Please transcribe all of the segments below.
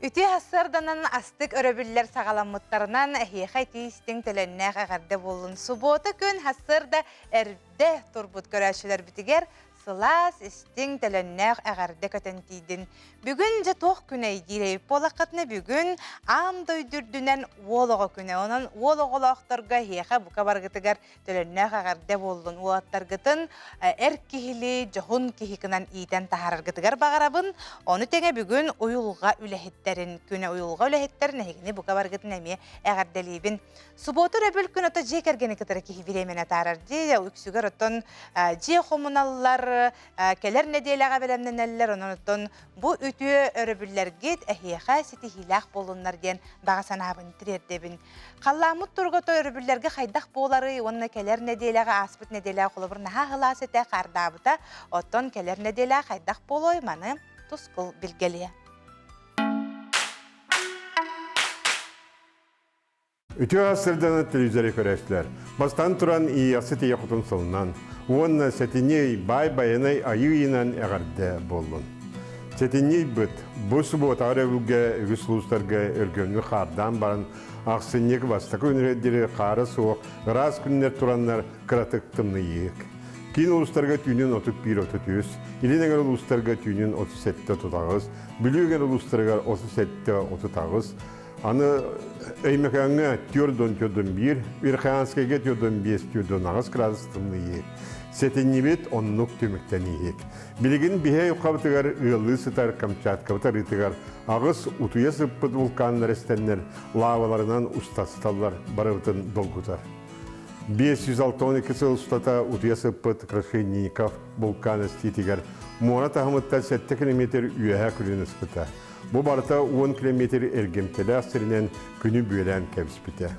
Үтүө сарсыарданан астык өрөбүллэр саҕаламмыттарынан эһиэхэ итии-истиҥ төлөннөөх эҕэрдэ буоллун. Субуота күн сарсыарда эрдэ турбут көрөөччүлэрбитигэр сылаас, истиҥ, төлөннөөх эҕэрдэ көтөн тиийдин. Бүгүн дьэ туох күнэй диир эбит буоллаххытына бүгүн аан дойду үрдүнэн уол оҕо күнэ. Онон уол оҕолоохторго эһиэхэ бука баргытыгар төлөннөөх эҕэрдэ буоллун. Уолаттаргытын эр киһили, дьоһун киһи гынан иитэн таһаараргытыгар баҕарабын. Ону тэҥэ бүгүн уйулҕа үлэһиттэрин күнэ уйулҕа үлэһиттэрин эһигини бука баргытын эмиэ эҕэрдэлиибин. Субуота өрөбүл күн ото дьиэ кэргэни кытары киһи бириэмэни атаарар дии. Үксүгэр оттон дьиэ хомуналлар, кэлэр нэдиэлэҕэ бэлэмнэнэллэр. Онон оттон бу үтүө өрөбүллэргит эһиэхэ ситиһиилээх буоллуннар диэн баҕа санаабын тириэрдэбин. Халлааммыт туруга то өрөбүллэргэ хайдах буоларый уонна кэлэр нэдиэлэҕэ ааспыт нэдиэлэҕэ холобур наһаа сылаас этэ хаардаабыта. Оттон кэлэр нэдиэлэҕэ хайдах буолуой маны тускул билгэлиэ. Үтүө сырданы телевизоры көрөөччүлэр. Бастаан туран Иэйэхсит ийэ хотун сылынан уонна сэтинньи ый баай байанай айыы ыйынан эҕэрдэ буоллун. Сэтинньи ыйбыт бу субуотаҕа өрөбүлгэ үгүс улуустарга өлгөмнүк хаардаан баран ахсынньык бастакы күнүгэр хаара суох ыраас күннэр тураннар кыратык тымныйыык. Киин улуустарга түүнүн 31-33, илин эҥэр улуустарга түүнүн 37-38, Бүлүү эҥэр улуустарыгар 37-38, Аны Өймөкөөҥҥө 4-4-1, Верхоянскайга 4-5, 4-8 градус тымныйыы. Сэтинньибит оннук түмүктэнииһик. Билигин биһи айылҕабытыгар ыаллыы сытар Камчаткабыт арыытыгар аҕыс утуйа сыппыт вулканнар эстэннэр лаваларынан устасталлар барыбытын долгутар. 562 сыл устата утуйа сыппыт Крашенников вулкан эстиитигэр муора таһымыттан 7 километр үөһэ күлүн ыспыта. Бу барыта 10 километр эргимтэлээх сиринэн күнү бүөлээн кэбиспитэ.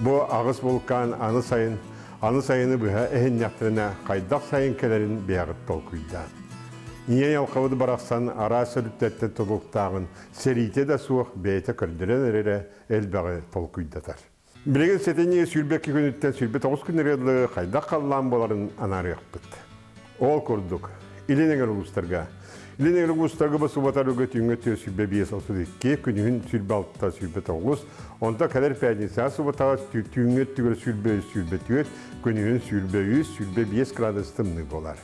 Бу аҕыс вулкан аны сайын аны сайыны быһа эһиннэхтэринэ хайдах сайын кэлэрин бэйэҕит толкуйдаан. Ийэ айылҕабыт барахсан араас өрүттэртэн тутулуктааҕын сэриитэ да суох бэйэтэ көрдөрөн эрэрэ элбэҕи толкуйдатар. Билигин сэтинньи 22 күнүттэн 29 күннэргэ дылы хайдах халлаан буоларын анаарыахпыт. Ол курдук, Илин эҥэр улуустарга. Илин эҥэр улуустарга бу суббота өргө түүҥҥэ 425 32, күнүһүн 26 29, онто кэлэр пятница субботаҕа түүҥҥэ өттүгэр 23 24, күнүһүн 23 25 градус тымныы буолар.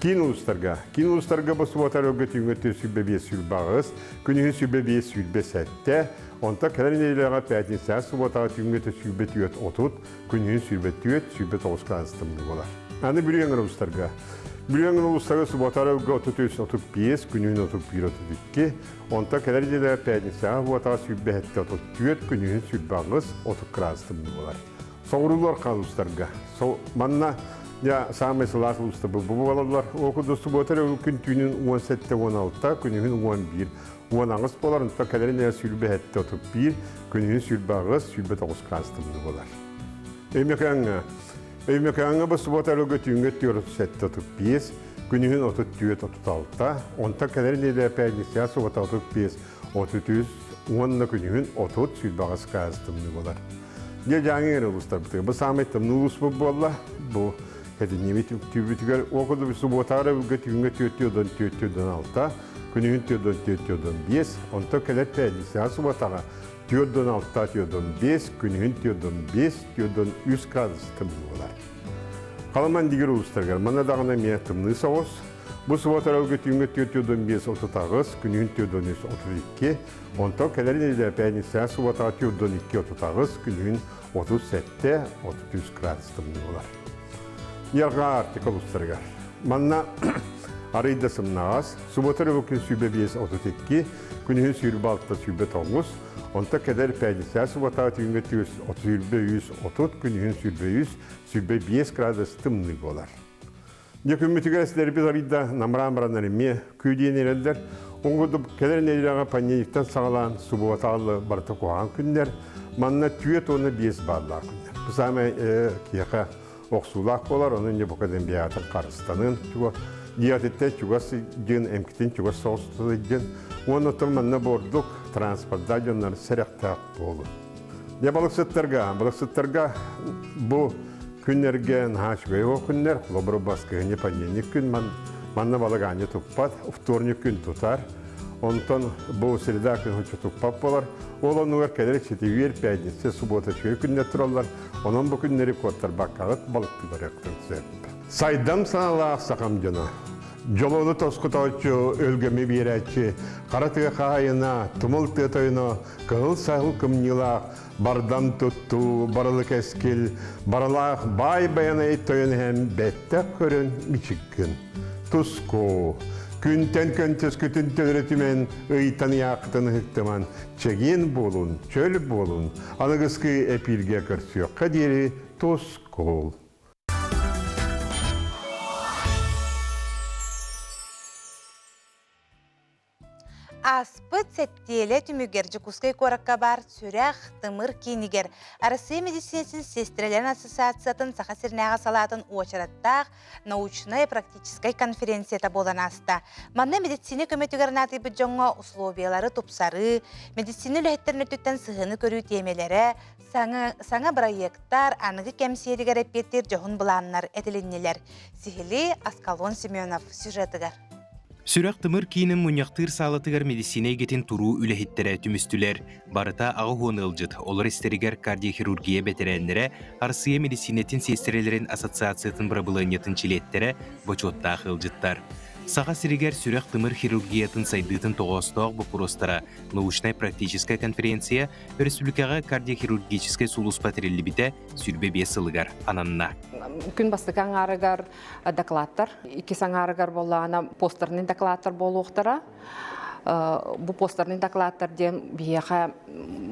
Киин улуустарга. Киин улуустарга бу суббота өргө түүҥҥэ 405 28, күнүһүн 105 27, онтон кэлэр нэдиэлэҕэ пятницаҕа субботаҕа түүҥҥэ 124 30, күнүһүн 124 109 градус тымныы буолар. Аны Бүлүү эҥэр улуустарга. Бүлүү эҥэр улуустарга суббота өргө 33 35, күнүһүн 31 32, онтон кэлэр нэдиэлэҕэ пятницаҕа субботаҕа 107 34, күнүһүн 108 30 градус тымныы буолар. Соҕуруулар улуустарга. Манна я самый сылаас улууста бу буолаллар. Ол курдук суббота күн түүнүн 17-16, күнүһүн 11, 18 болар, онтон кэлэрин 27-31, күнүһүн 28, 29 градус тымныы болар. Өймөкөөҥҥө Өймөкөөҥҥө бу суббота өрөгө түүҥҥэ 47-35, күнүһүн 34-36, онтон кэлэр нэдиэлэ пятница суббота 35, 33 уонна күнүһүн 30 28 градус тымныы болар. Дьэ Дьааҥы эрэ улуустарбытыгар бу саамай тымныы улууспут буолла. Бу этиннибит үктүүбүтүгэр ол курдук субуотаҕа өрөбүлгэ түүҥҥэ түөрт түөрт алта, күнүһүн түөрт түөрт биэс, онтон кэлэр пятницаҕа субуотаҕа түөрт алта түөрт биэс, күнүһүн түөрт биэс, түөрт үс градус тымныы буолар. Халыман дигир улуустарыгар манна даҕаны эмиэ тымныы соҕус. Бу субуота өрөбүлгэ түүҥҥэ түөрт биэс 38, күнүһүн түөрт үс 32, Онтон кэлэр нэдиэлэ пятницаҕа субботаҕа 42-38, күнүһүн 37-33 градус тымныы буолар. Ярга Арктика улуустарыгар. Манна арый да сымнаҕас, суббота өрөбүл күн 25-32, күнүһүн 26-29, онтон кэлэр пятницаҕа субботаҕа түүҥҥэ 33-30, күнүһүн 23-25 градус тымныы буолар. Дьэ күммүтүгэр эсилэрбит арыйда намыраан бараннар эмиэ күүдиэн эрэллэр. Ол курдук кэлэр нэдиэлэҕэ понедельниктан саҕалаан субуотаҕа барыта куһаҕан күннэр. Манна түөрт уонна биэс бааллаах күннэр. Бу саамай киһиэхэ охсуулаах буолар, ону инньэ бука диэн биһиэхэ харыстанын чугас дьиэтиттэн чугас дьин эмкитин чугас соҕус дьин уонна оттон манна бордук транспортдаах дьоннор сэрэхтээх буолун. Дьэ балыксыттарга, балыксыттарга бу күннэргэ наһаа үчүгэй ол күннэр, холобур баскыһынньа понедельник күн ман, манна балык аанньа туппат, вторник күн тутар. Онтон бу среда күн оччотукпат буолар. Ол оннугар кэлэр четверг, пятница, суббота үчүгэй күннэр тураллар. Онон бу күннэри куоттарбаккаҕыт балыктыы барыахтын сөп. Сайдам саҥалаах сахам дьоно. Дьолуону тоскутооччу, өлгөмү биэрээччи, хара тыа хаһаайына, тумул тыа тойоно, кыһыл саһыл кымньыылаах, бардам туттуу, барылы кэскил, барылаах баай байанай тойон иһэн бэттэх көрөн мичиккин. Туску, күнтэн көнтөскүтүн төлөрүтүмэн, ыйтан ыйааххытын ыһыктыман, чэгиэн буолун, чөл буолун, аныгыскы эпииргэ көрсүөххэ диэри тускул. Ааспыт сэттиэлэ түмүгэр Дьокуускай куоракка баар Сүрэх, тымыр киинигэр Арассыыйа медицинэтин сиэстэрэлэрин ассоциациятын Саха сиринээҕи салаатын уочараттаах научнай-практическай конференцията буолан ааста. Манна медицина көмөтүгэр наадыйбыт дьоҥҥо условиялары тупсарыы, медицина үлэһиттэрин өттүттэн сыһыаны көрүү тиэмэлэрэ, саҥа, саҥа бырайыактар, аныгы кэм сиэригэр эппиэттиир дьоһун былааннар этилиннилэр. Сиһилии Аскалон Семенов сюжетыгар. Сүрэх-тымыр киинин мунньахтыыр саалатыгар медицина эйгэтин туруу үлэһиттэрэ түмүстүлэр. Барыта 80 ыалдьыт, олор истэригэр кардиохирургия бэтэрээннэрэ, Арассыыйа медицинэтин сиэстэрэлэрин ассоциациятын бырабылыанньатын чилиэттэрэ, бочуоттаах ыалдьыттар. Саха сиригэр сүрэх-тымыр хирургиятын сайдыытын тоҕоостоох боппуруостара научнай-практическай конференция өрөспүүбүлүкэҕэ кардиохирургическай сулууспа тэриллибитэ 25 сылыгар ананна. Күн бастакы аҥаарыгар докладтар. Иккис аҥаарыгар буоллаҕына постерный докладтар буолуохтара. Бу постерный докладтар диэн биһиэхэ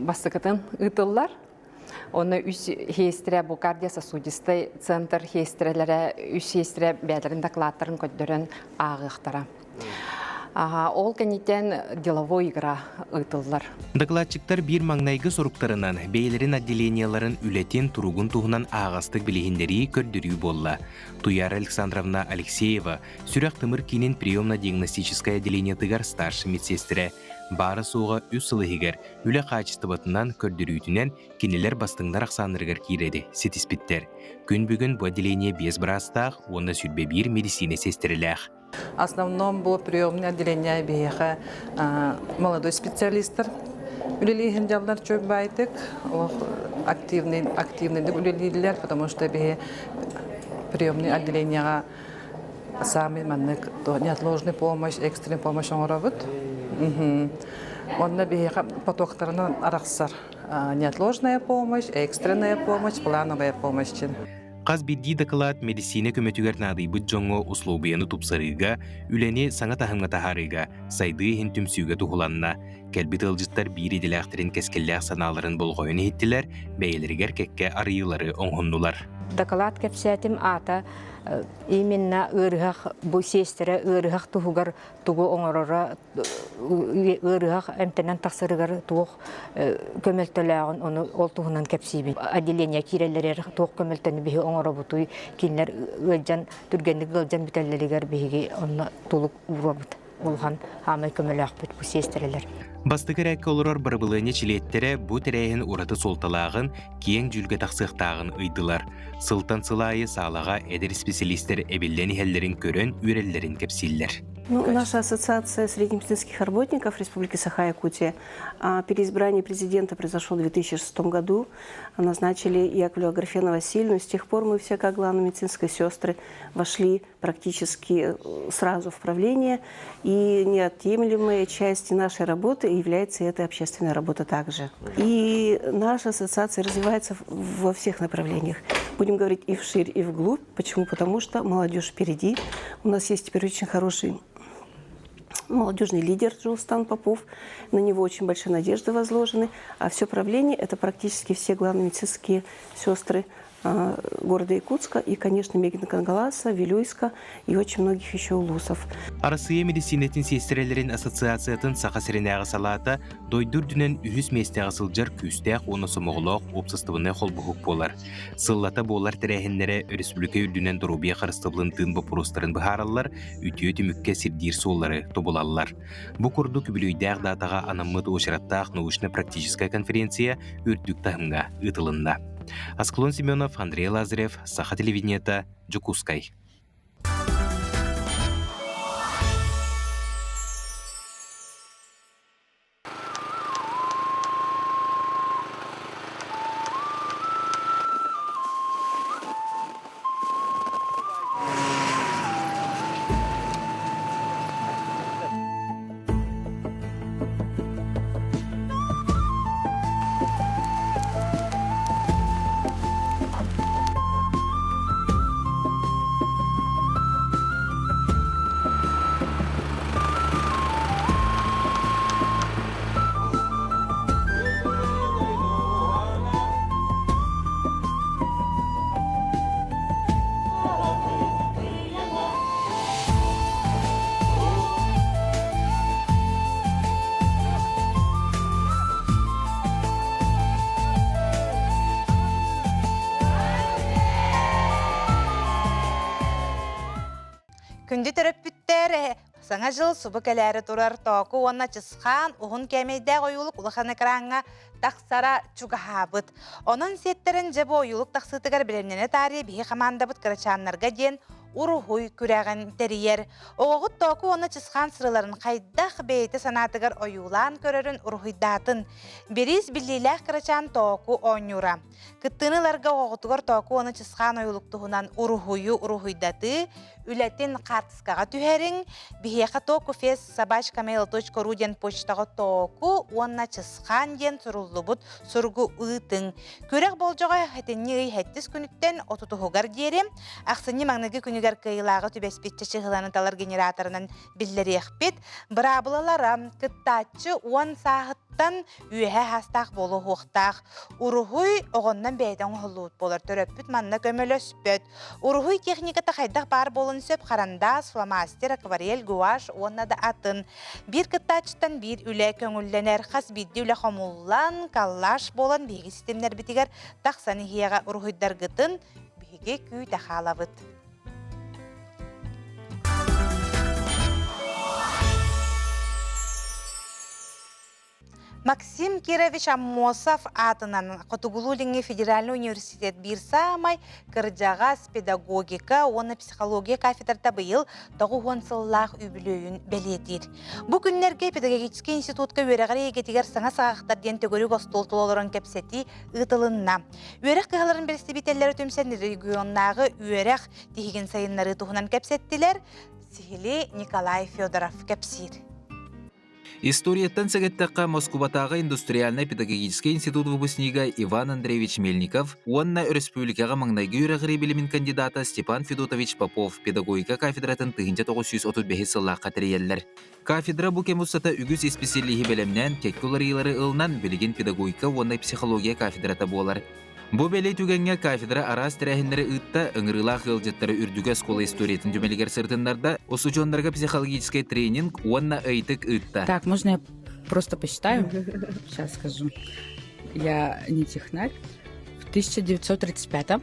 бастакытын ыытыллар. Онно үс хиэстэрэ бу кардиососудистай центр хиэстэрэлэрэ үс хиэстэрэ бэйэлэрин докладтарын көрдөрөн ааҕыахтара. Ол кэнниттэн деловой игра ыытыллар. Докладчиктар биир маҥнайгы соруктарынан бэйэлэрин отделениеларын үлэтин туругун туһунан аһаҕастык билиһиннэрии көрдөрүү буолла. Туяра Александровна Алексеева сүрэх-тымыр киинин приемно-диагностическай отделениетыгар старшай медсиэстэрэ баара-суоҕа үс сыл иһигэр үлэ хаачыстыбатынан көрдөрүүтүнэн кинилэр бастыҥнар ахсааннарыгар киирэри ситиспиттэр. Күн бүгүн бу отделение биэс быраастаах уонна 21 медицина сиэстэрэлээх. Основном бу приемное отделение биһиэхэ молодой специалистар үлэлииһин дьаллар чөй баайтык активный активныйдык үлэлииллэр потому что биһи приемный отделениеҕа самый маннык неотложный помощь экстренный помощь оҥоробут онно биһиэхэ потоктарынан арахсар неотложная помощь экстренная помощь плановая помощь Хас биирдии дакылаат мэдиссиинэ көмөтүгэр наадыйбыт дьоҥҥо услуобуйаны тупсарыыга, үлэни саҥа таһымҥа таһаарыыга, сайдыы иһин түмсүүгэ туһуланна. Кэлбит ыалдьыттар биир идэлээхтэрин кэскиллээх санааларын болҕойон иһиттилэр, бэйэлэригэр кэккэ арыйыылары оҥоһуннулар. Дакылаат кэпсээтим аата именно ыарыһах бу сиэстэрэ ыарыһах туһугар тугу оҥороро ыарыһах эмтэнэн тахсарыгар туох көмөлтөлөөҕүн ону ол туһунан кэпсиибин. Отделение киирэллэригэр туох көмөлтөнү биһи оҥоробутуй, кинилэр ыалдьан түргэнник ыалдьан бүтэллэригэр биһиги онно тулук уурабыт. Улахан хаамай көмөлөөхпүт бу сиэстэрэлэр. Бастакы эрээккэ олорор бырабылыанньа чилиэттэрэ бу тэрээһин ураты суолталааҕын, киэҥ дьүүлгэ тахсыахтааҕын ыйдылар. Сылтан сыл аайы саалаҕа эдэр исписэлиистэр эбиллэн иһэллэрин көрөн үөрэллэрин кэпсииллэр. Ну, наша ассоциация среднемедицинских работников Республики Саха-Якутия переизбрание президента произошло в 2006 году. Назначили Яковлева Аграфена Васильевну. С тех пор мы все, как главные медицинские сестры, вошли практически э, сразу в правление. И неотъемлемой частью нашей работы является эта общественная работа также. И наша ассоциация развивается во всех направлениях. Будем говорить и вширь, и вглубь. Почему? Потому что молодежь впереди. У нас есть теперь очень хороший молодежный лидер Джулстан Попов. На него очень большие надежды возложены. А все правление – это практически все главные медицинские сестры города Якутска и, конечно, Мегина Кангаласа, Вилюйска и очень многих еще улусов. Арассыыйа медицинэтин сиэстэрэлэрин ассоциациятын Саха сиринээҕи салаата дойду үрдүнэн үһүс миэстэҕэ сылдьар күүстээх уонна сомоҕолоох уопсастыбаннай холбоһук буолар. Сыллата буолар тэрээһиннэрэ өрөспүүбүлүкэ үрдүнэн доруобуйа харыстабылын тыын боппуруостарын быһаараллар, үтүө түмүккэ сирдиир суоллары тобулаллар. Бу курдук үбүлүөйдээх даатаҕа анаммыт уочараттаах научно-практическай конференция үрдүк таһымҥа ыытылынна. Асклон Семенов, Андрей Лазарев, Саха телевидениета, Дьокуускай. Күндү төрөппүттэр, Саҥа дьыл субу кэлээри турар Тооку уонна Чысхаан уһун кээмэйдээх ойуулук улахан экраҥҥа тахсара чугаһаабыт. Онон сиэттэрэн дьэ бу ойуулук тахсыытыгар бэлэмнэнэ таарыйа биһи хамаандабыт кырачааннарга диэн уруһуй күрэҕин тэрийэр. Оҕоҕут Тооку уонна Чысхаан сыраларын хайдах бэйэтэ санаатыгар ойуулаан көрөрүн уруһуйдаатын. Бириис биллиилээх кырачаан Тооку оонньуура. Кыттыыны ыларга оҕоҕутугар Тооку уонна Чысхаан ойуулук туһунан уруһуйу уруһуйдатыы, үлэтин хаартыскаҕа түһэриҥ. Биһиэхэ tookufest собачкamail.ru диэн почтаҕа тооку уонна чысхаан диэн суруллубут суругу ыытыҥ. Күрэх болдьоҕо сэтинньи ый сэттис күнүттэн отутуһугар диэри, ахсынньы маҥнайгы күнүгэр кыайыылааҕы түбэспит чачыһыланы талар генераторынан биллэриэхпит. Быраабылалара кыттааччы уон сааһыттан үөһэ аһаастаах буолуохтаах. Уруһуй оҕоннон бэйэтэ оҥоһуллубут буолар. Төрөппүт манна көмөлөспөт. Уруһуй техниката хайдах баар буолуон сөп харандаас, фломастер, акварель, гуашь уонна да атын. Биир кыттааччыттан биир үлэ көҥүллэнэр. Хас биирдии үлэ хомуллан, коллаж буолан биһиги системнэрбитигэр тахсан иһиэҕэ уруһуйдаргытын биһиги күүтэ хаалабыт. Максим Кирович Аммосов аатынан Хотугулуу-Илиҥҥи федеральнай университет биир саамай кырдьаҕас педагогика уонна психология кафедрата быйыл 90 сыллаах үбүлүөйүн бэлиэтиир. Бу күннэргэ педагогическай институтка үөрэҕэр эйгэтигэр саҥа саҕахтар диэн төгүрүк остуол тула олорон кэпсэтии ыытылынна. Үөрэх кыһаларын бэрэстэбиитэллэрэ түмсэн регионнааҕы үөрэх тиһигин сайыннарыы туһунан кэпсэттилэр. Сиһилии Николай Федоров кэпсиир. Историяттан сэгэттэххэ, Москубатааҕы индустриальнай-педагогическай институт выпускнига Иван Андреевич Мельников уонна өрөспүүбүлүкэҕэ маҥнайгы үөрэҕирии билимин кандидата Степан Федотович Попов педагогика кафедратын 1935 сыллаахха тэрийэллэр. Кафедра бу кэм устата үгүс исписэлииһи бэлэмнээн, кэккэ уларыйыылары ылынан, билигин педагогика уонна психология кафедрата буолар. Бу бэлиэ түгэҥҥэ кафедра араас тэрээһиннэри ыытта, ыҥырыылаах ыалдьыттары үрдүкү оскуола историятын түмэлигэр сырытыннарда, устудьуоннарга психологическай тренинг уонна ыйытык ыытта. Так, можно я просто посчитаю? Сейчас скажу. Я не технарь. В 1935-м.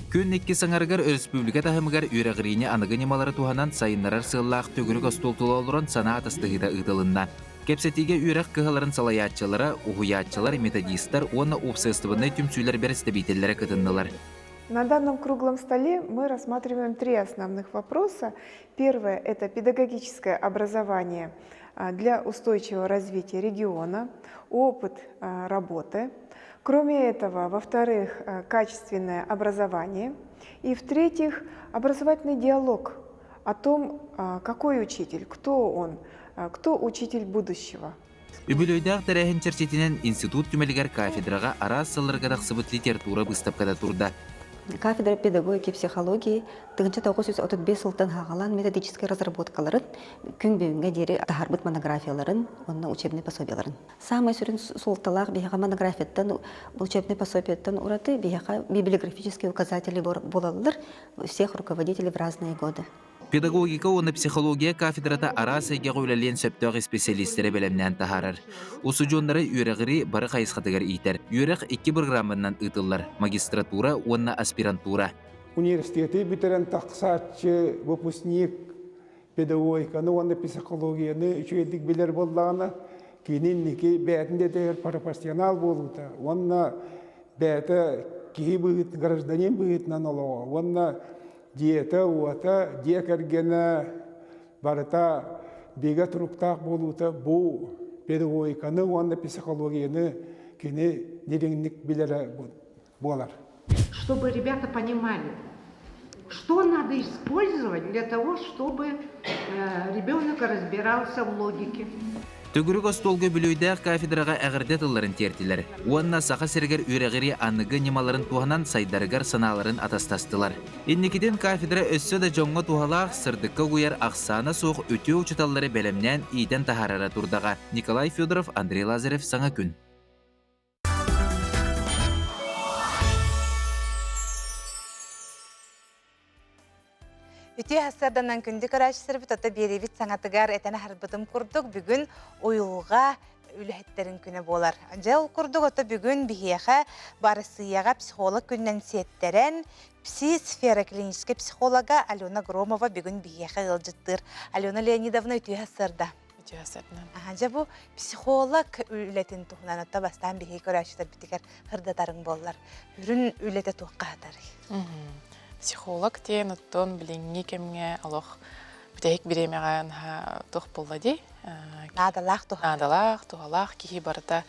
Күн икки саҥарыгар өрөспүүбүлүкэ таһымыгар үөрэҕириини аныгы ньымалары туһанан сайыннарар сыаллаах төгүрүк остуол тула олорон санаа атастаһыыта ыытылынна. Кэпсэтиигэ үөрэх кыһаларын салайааччылара, уһуйааччылар, методистар уонна уопсастыбаннай түмсүүлэр бэрэстэбиитэллэрэ кытыннылар. На данном круглом столе мы рассматриваем три основных вопроса. Первое – это педагогическое образование для устойчивого развития региона, опыт работы. Кроме этого, во-вторых, качественное образование. И в-третьих, образовательный диалог о том, какой учитель, кто он, кто учитель будущего. Үбүлүөйдээх тэрээһин чэрчитинэн институт түмэлигэр кафедраҕа араас сылларга тахсыбыт литература быыстапката турда. Кафедра педагогики психологии 1935 сылтан хаҕалаан методическай разработкаларын күн бүгүҥҥэ диэри таһаарбыт монографияларын уонна учебнай пособиеларын. Самай сүрүн суолталаах биһиэхэ монографияттан учебнай пособияттан ураты биһиэхэ библиографические указатели буолаллар всех руководителей в разные годы. Педагогика уонна психология кафедрата араас эйгэҕэ үлэлиэн сөптөөх исписэлиистэри бэлэмнээн таһаарар. Устудьуоннары үөрэҕирии бары хайысхатыгар иитэр. Үөрэх икки бырагырааманан ыытыллар – магистратура уонна аспирантура. Университеты бүтэрэн тахсааччы выпускник педагогиканы уонна психологияны үчүгэйдик билэр буоллаҕына, кини инники бэйэтин дэтигэр профессионал буолуута уонна бэйэтэ киһи быһыыт гражданин быһыытынан олоҕо уонна дьиэтэ-уота, дьиэ кэргэнэ барыта бигэ туруктаах буолуута бу педагогиканы уонна психологияны кини дириҥник билэрэ буолар. Чтобы ребята понимали, что надо использовать для того, чтобы ребенок разбирался в логике. Төгүрүк остуолга Бүлүүдээх кафедраҕа эҕэрдэ тылларын тиэртилэр уонна Саха сиригэр үөрэҕирии аныгы ньымаларын туһанан сайдарыгар санааларын атастастылар. Инникитин кафедра өссө да дьоҥҥо туһалаах, сырдыкка угуйар ахсаана суох үтүө учууталлары бэлэмнээн иитэн таһаарара турдаҕа. Николай Федоров, Андрей Лазарев Саҥа күн. Үтүө сарсыарданан күндү көрөөччүлэрбит ото биэриибит саҥатыгар этэн аһарбытым курдук бүгүн уйулҕа үлэһиттэрин күнэ буолар. Дьэ, ол курдук ото бүгүн биһиэхэ бу Арассыыйаҕа психолог күнүнэн сиэттэрэн пси-сфера клиническэй психолога Алена Громова бүгүн биһиэхэ ыалдьыттыыр. Алена Леонидовна үтүө сарсыарда. Үтүө сарсыарда. Дьэ бу психолог үлэтин туһунан ото бастаан биһиги көрөөччүлэрбитигэр сырдатарыҥ буоллар. Үрүн үлэтэ туохха сытарый? Психолог диэн оттон билиҥҥи кэмҥэ олох бүтэһик бириэмэҕэ наһаа туох буолла дии? Наадалаах туһалаах. Наадалаах, туһалаах киһи барыта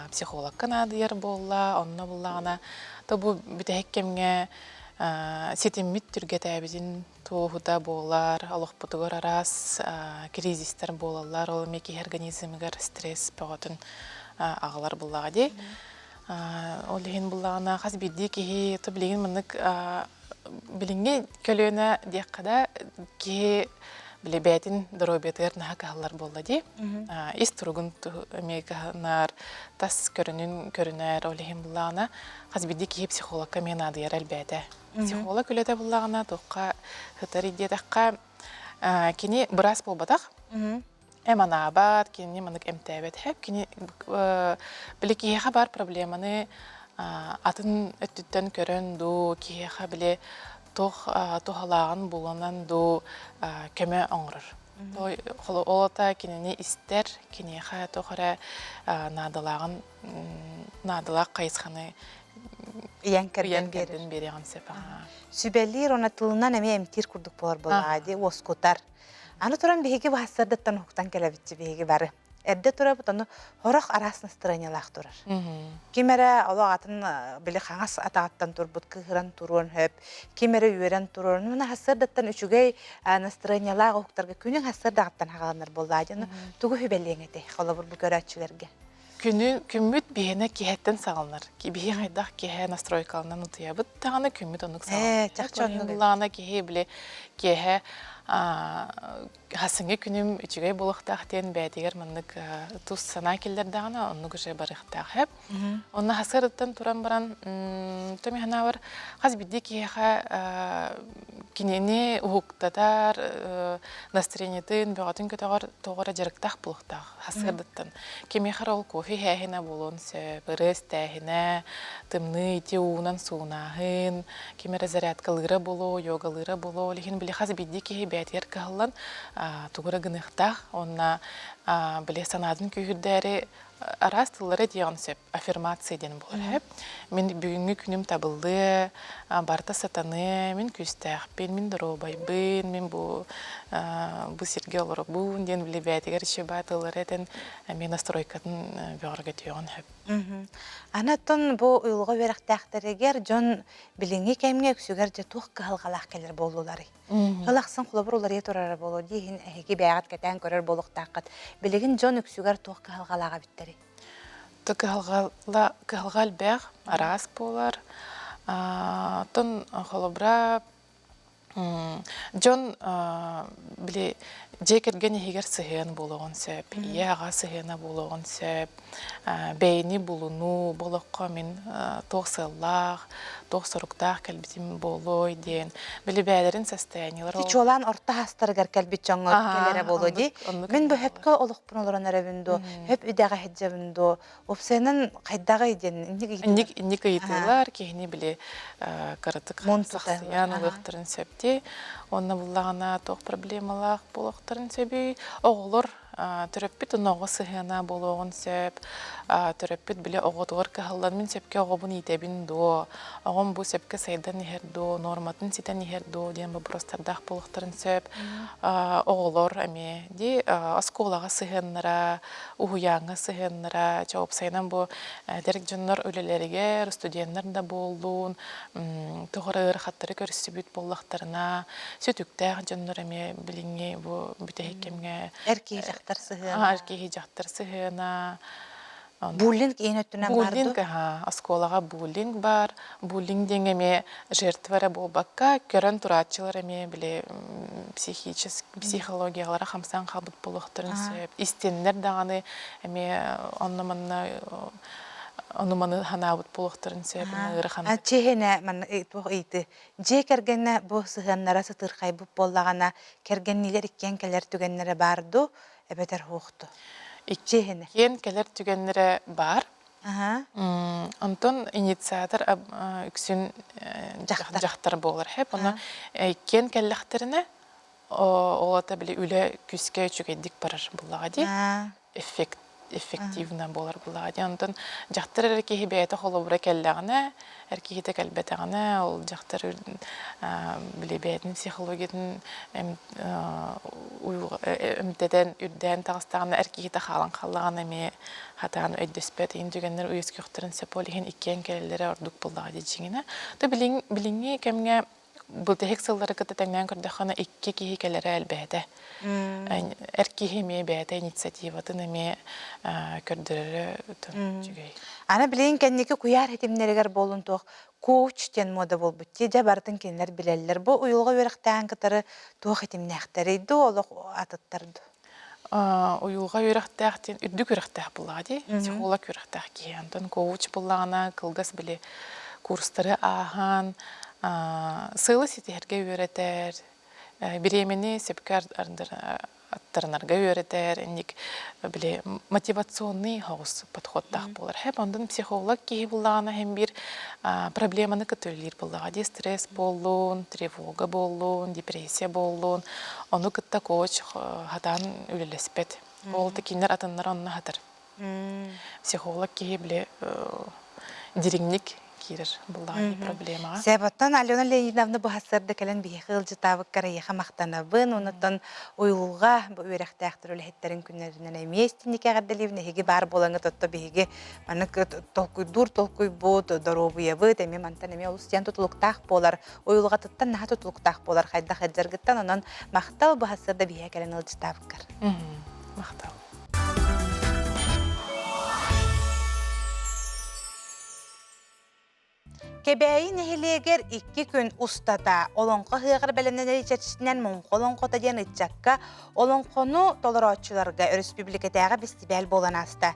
психологка наадыйар буолла, онно буллаҕына то бу бүтэһик кэмҥэ ситиммит түргэтээбитин туоһута буолар, олохпутугар араас кризистэр буолаллар, ол эмиэ киһи организмыгар стресс бөҕөтүн аҕалар буоллаҕа дии. Ол иһин буллаҕына хас биирдии киһи то билигин маннык билиҥҥи көлүөнэ диэххэ да киһи били бэйэтин доруобуйатыгар наһаа кыһаллар буолла дии. Ис туругун эмиэ кыһанар, тас көрүнүн көрүнэр, ол иһин буллаҕына хас биирдии киһи психологка эмиэ наадыйара элбээтэ. Психолог үлэтэ буллаҕына туохха сытар диэтэххэ, кини быраас буолбатах, эм анаабат, кинини маннык эмтээбэт хэп, кини били киһиэхэ баар проблеманы атын өттүттэн көрөн дуу, киһиэхэ били туох туһалааҕын булунан дуу көмө оҥорор. Ол ата кинини истэр, киниэхэ туох эрэ наадалааҕын наадалаах хайысханы ыйан кэрдэн биэриэҕин сөп. Сүбэлиир уонна тылынан эмиэ эмтиир курдук буолар буоллаҕа дии, уоскутар. Аны туран биһиги баһассардыттан уһуктан кэлэбитчи биһиги бары. Эрдэ турабыт, ону хорох араас настроениялаах турар. Ким эрэ олох атын били хаҥас атаҕыттан турбут кыыһыран туруон сөп, ким эрэ үөрэн туруон. Мына хассардыттан үчүгэй настроениялаах уһуктарга күнүҥ хассардаҕыттан хаҕаланар буоллаа дьону тугу сүбэлиэҥ этэй холобур бу көрөөччүлэргэ? Күнү күммүт биһиэнэ киһэттэн саҕаланар. Биһи хайдах киһэ настройкаланан утуйабыт даҕаны күммүт оннук саҕаланар. Чахчы оннук. Лаана киһи били киэһэ хасыҥҥы күнүм үчүгэй буолуохтаах диэн бэйэтигэр маннык тус санаа киллэрдэҕинэ оннук уже барыахтаах эп. Онно хасырыттан туран баран төмө санаабар хас биирдии киһиэхэ кинини уһуктатар настроениетын бөҕөтүн көтөҕөр тоҕо эрэ дьарыктаах буолуохтаах хасыардыттан. Кимиэхэ эрэ ол кофе иһээһинэ буолуон сөп, ырыа истээһинэ, тымныы ити уунан суунааһын, ким эрэ зарядкалыыра буолуо, йогалыыра буолуо. Ол иһин били хас биирдии киһи бэйэтигэр кыһаллан тугу эрэ гыныахтаах уонна били санаатын күүһүрдээри араас тыллары диэҕин сөп аффирмация диэн буолар мин бүгүҥҥү күнүм табыллыа барыта сатаныа мин күүстээхпин мин доруобайбын мин бу бу сиргэ олоробун диэн били бэйэтигэр шиба тыллары этэн эмиэ настройкатын бөҕөргөтүөҕүн сөп Аны оттон бу уйулҕа үөрэхтээхтэригэр дьон билиҥҥи кэмҥэ үксүгэр дьэ туох кыһалҕалаах кэлэр буоллуларый? Сыл ахсын холобур уларыйа турара буолуо дии иһин эһиги бэйэҕит кэтээн көрөр буолуохтааххыт. Билигин дьон үксүгэр туох кыһалҕалаах эбиттэрий? Кыһалҕа кыһалҕа элбэх, араас буолар. Оттон холобура дьон били дьиэ кэргэн иһигэр сыһыан буолуоҕун сөп, ийэ-аҕа сыһыана буолуоҕун сөп, бэйэни булунуу, бу олоххо мин туох сыаллаах, туох соруктаах кэлбитим буолуой диэн били бэйэлэрин состояниелара Ити чуолаан орто аастарыгар кэлбит дьоҥҥо кэлэрэ буолуо дии. Мин бу хөпкө олохпун олорон эрэбин дуо, хөп үдэҕэ сылдьабын дуо, уопсайынан хайдаҕый диэн инник инник инник ыйытыылар киһини били кыратык сахсыйан ылыахтарын сөп дии. Онно буллаҕына туох проблемалаах буолуохтарын сөбүй? Оҕолор төрөппүт оноҕо сыһыана буолуоҕун сөп. Төрөппүт били оҕотугар кыһаллан мин сөпкө оҕобун иитэбин дуо, оҕом бу сөпкө сайдан иһэр дуо, нуорматын ситэн иһэр дуо диэн боппуруостардаах буолуохтарын сөп. Оҕолор эмиэ дии оскуолаҕа сыһыаннара, уһуйааҥҥа сыһыаннара, чэ уопсайынан бу эдэр дьоннор үлэлэригэр, студеннар да буоллун, туох эрэ ыарахаттары көрсүбүт буоллахтарына, сүтүктээх дьоннор эмиэ билиҥҥи бу бүтэһик кэмҥэ Эр киһи дьахтар сыһыана. Эр киһи дьахтар сыһыана. Буллинг иин өттүнэн бар Буллинг, оскуолаҕа буллинг бар. Буллинг диэн эмиэ жертва эрэ буолбакка, көрөн турааччылар эмиэ били психически психологиялара хамсаан хаалбыт буолуохтарын сөп. Истиннэр даҕаны эмиэ онно-манна ону-маны санаабыт буолуохтарын сөп. Ыарахан. Чиэһинэ манна туох ыйытыы Дьиэ кэргэнэ бу сыһыаннара сытыырхайбыт буоллаҕына, кэргэнниилэр иккиэн кэлэр түгэннэрэ баар дуу, эбэтэр суох дуу? Иккиэн кэлэр түгэннэрэ баар. Онтон инициатор үксүн дьахтар буолар. Хэп ону иккиэн кэллэхтэринэ ол ата били үлэ күүскэ үчүгэйдик барар буллаҕа дии. Эффект эффективно буолар буллаҕа дии. Онтон дьахтар эрэ киһи бэйэтэ холобура кэллэҕинэ, эр киһитэ кэлбэтэҕинэ, ол дьахтар били бэйэтин психологиятын эмтэтэн үрдээн таҕыстаҕына эр киһитэ хаалан хааллаҕына эмиэ хатаан өйдөспөт иһин түгэннэр үөскүөхтэрин сөп ол иһин иккиэн кэлэллэрэ ордук буоллаҕа дии дьиҥинэ. То билиҥҥи кэмҥэ былтыһык сыллары кытта тэҥнээн көрдөххүнэ икки киһи кэлэрэ элбээтэ. Эр киһи эмиэ бэйэтэ инициативатын эмиэ көрдөрөрө үчүгэй. Аны билигин кэнники куйаар ситимнэригэр буолун туох коуч диэн муода буолбут дии дьэ барытын кинилэр билэллэр. Бу уйулҕа үөрэхтээҕин кытары туох ситимнээхтэрий дуу олох атыттар дуу? Уйулҕа үөрэхтээх диэн үрдүк үөрэхтээх буоллаҕа дии психолог үөрэхтээх киһи онтон коуч буоллаҕына кылгас били курстары ааһан сыалы ситиһэргэ үөрэтэр бириэмэни сөпкө аттарынарга үөрэтэр инник били мотивационный соҕус подходтаах буолар хэп онтон психолог киһи буоллаҕына иһин биир проблеманы кытта үлэлиир буоллаҕа дии стресс буоллун тревога буоллун депрессия буоллун Ону кытта коуч хатаан үлэлэспэт. Ол да кинилэр атыннар онно хатар. Психолог киһи били дириҥник киирэр буллаҕа проблемаҕа. Себоттон Алена Леонидовна бу сарсыарда кэлэн биһиэхэ ыалдьытаабыккар эйиэхэ махтанабын. Онуттан уйулҕа бу үөрэхтээхтэр үлэһиттэрин күннэринэн эмиэ истинник эҕэрдэлиибин. Эһиги баар буолаҥҥыт отто биһиги маннык толкуйдуур толкуйбут, доруобуйабыт эмиэ мантан эмиэ олус диэн тутулуктаах буолар. Уйулҕатыттан наһаа тутулуктаах буолар хайдах ыалдьаргыттан онон махтал бу сарсыарда биһиэхэ кэлэн ыалдьытаабыккар. Махтал. Кэбээйи нэһилиэгэр икки күн устата Олоҥхо ыһыаҕар бэлэмнэнэр чэрчитинэн Муҥха олоҥхото диэн ыччакка олоҥхону толорооччуларга өрөспүүбүлүкэтээҕи бэстибээл буолан ааста.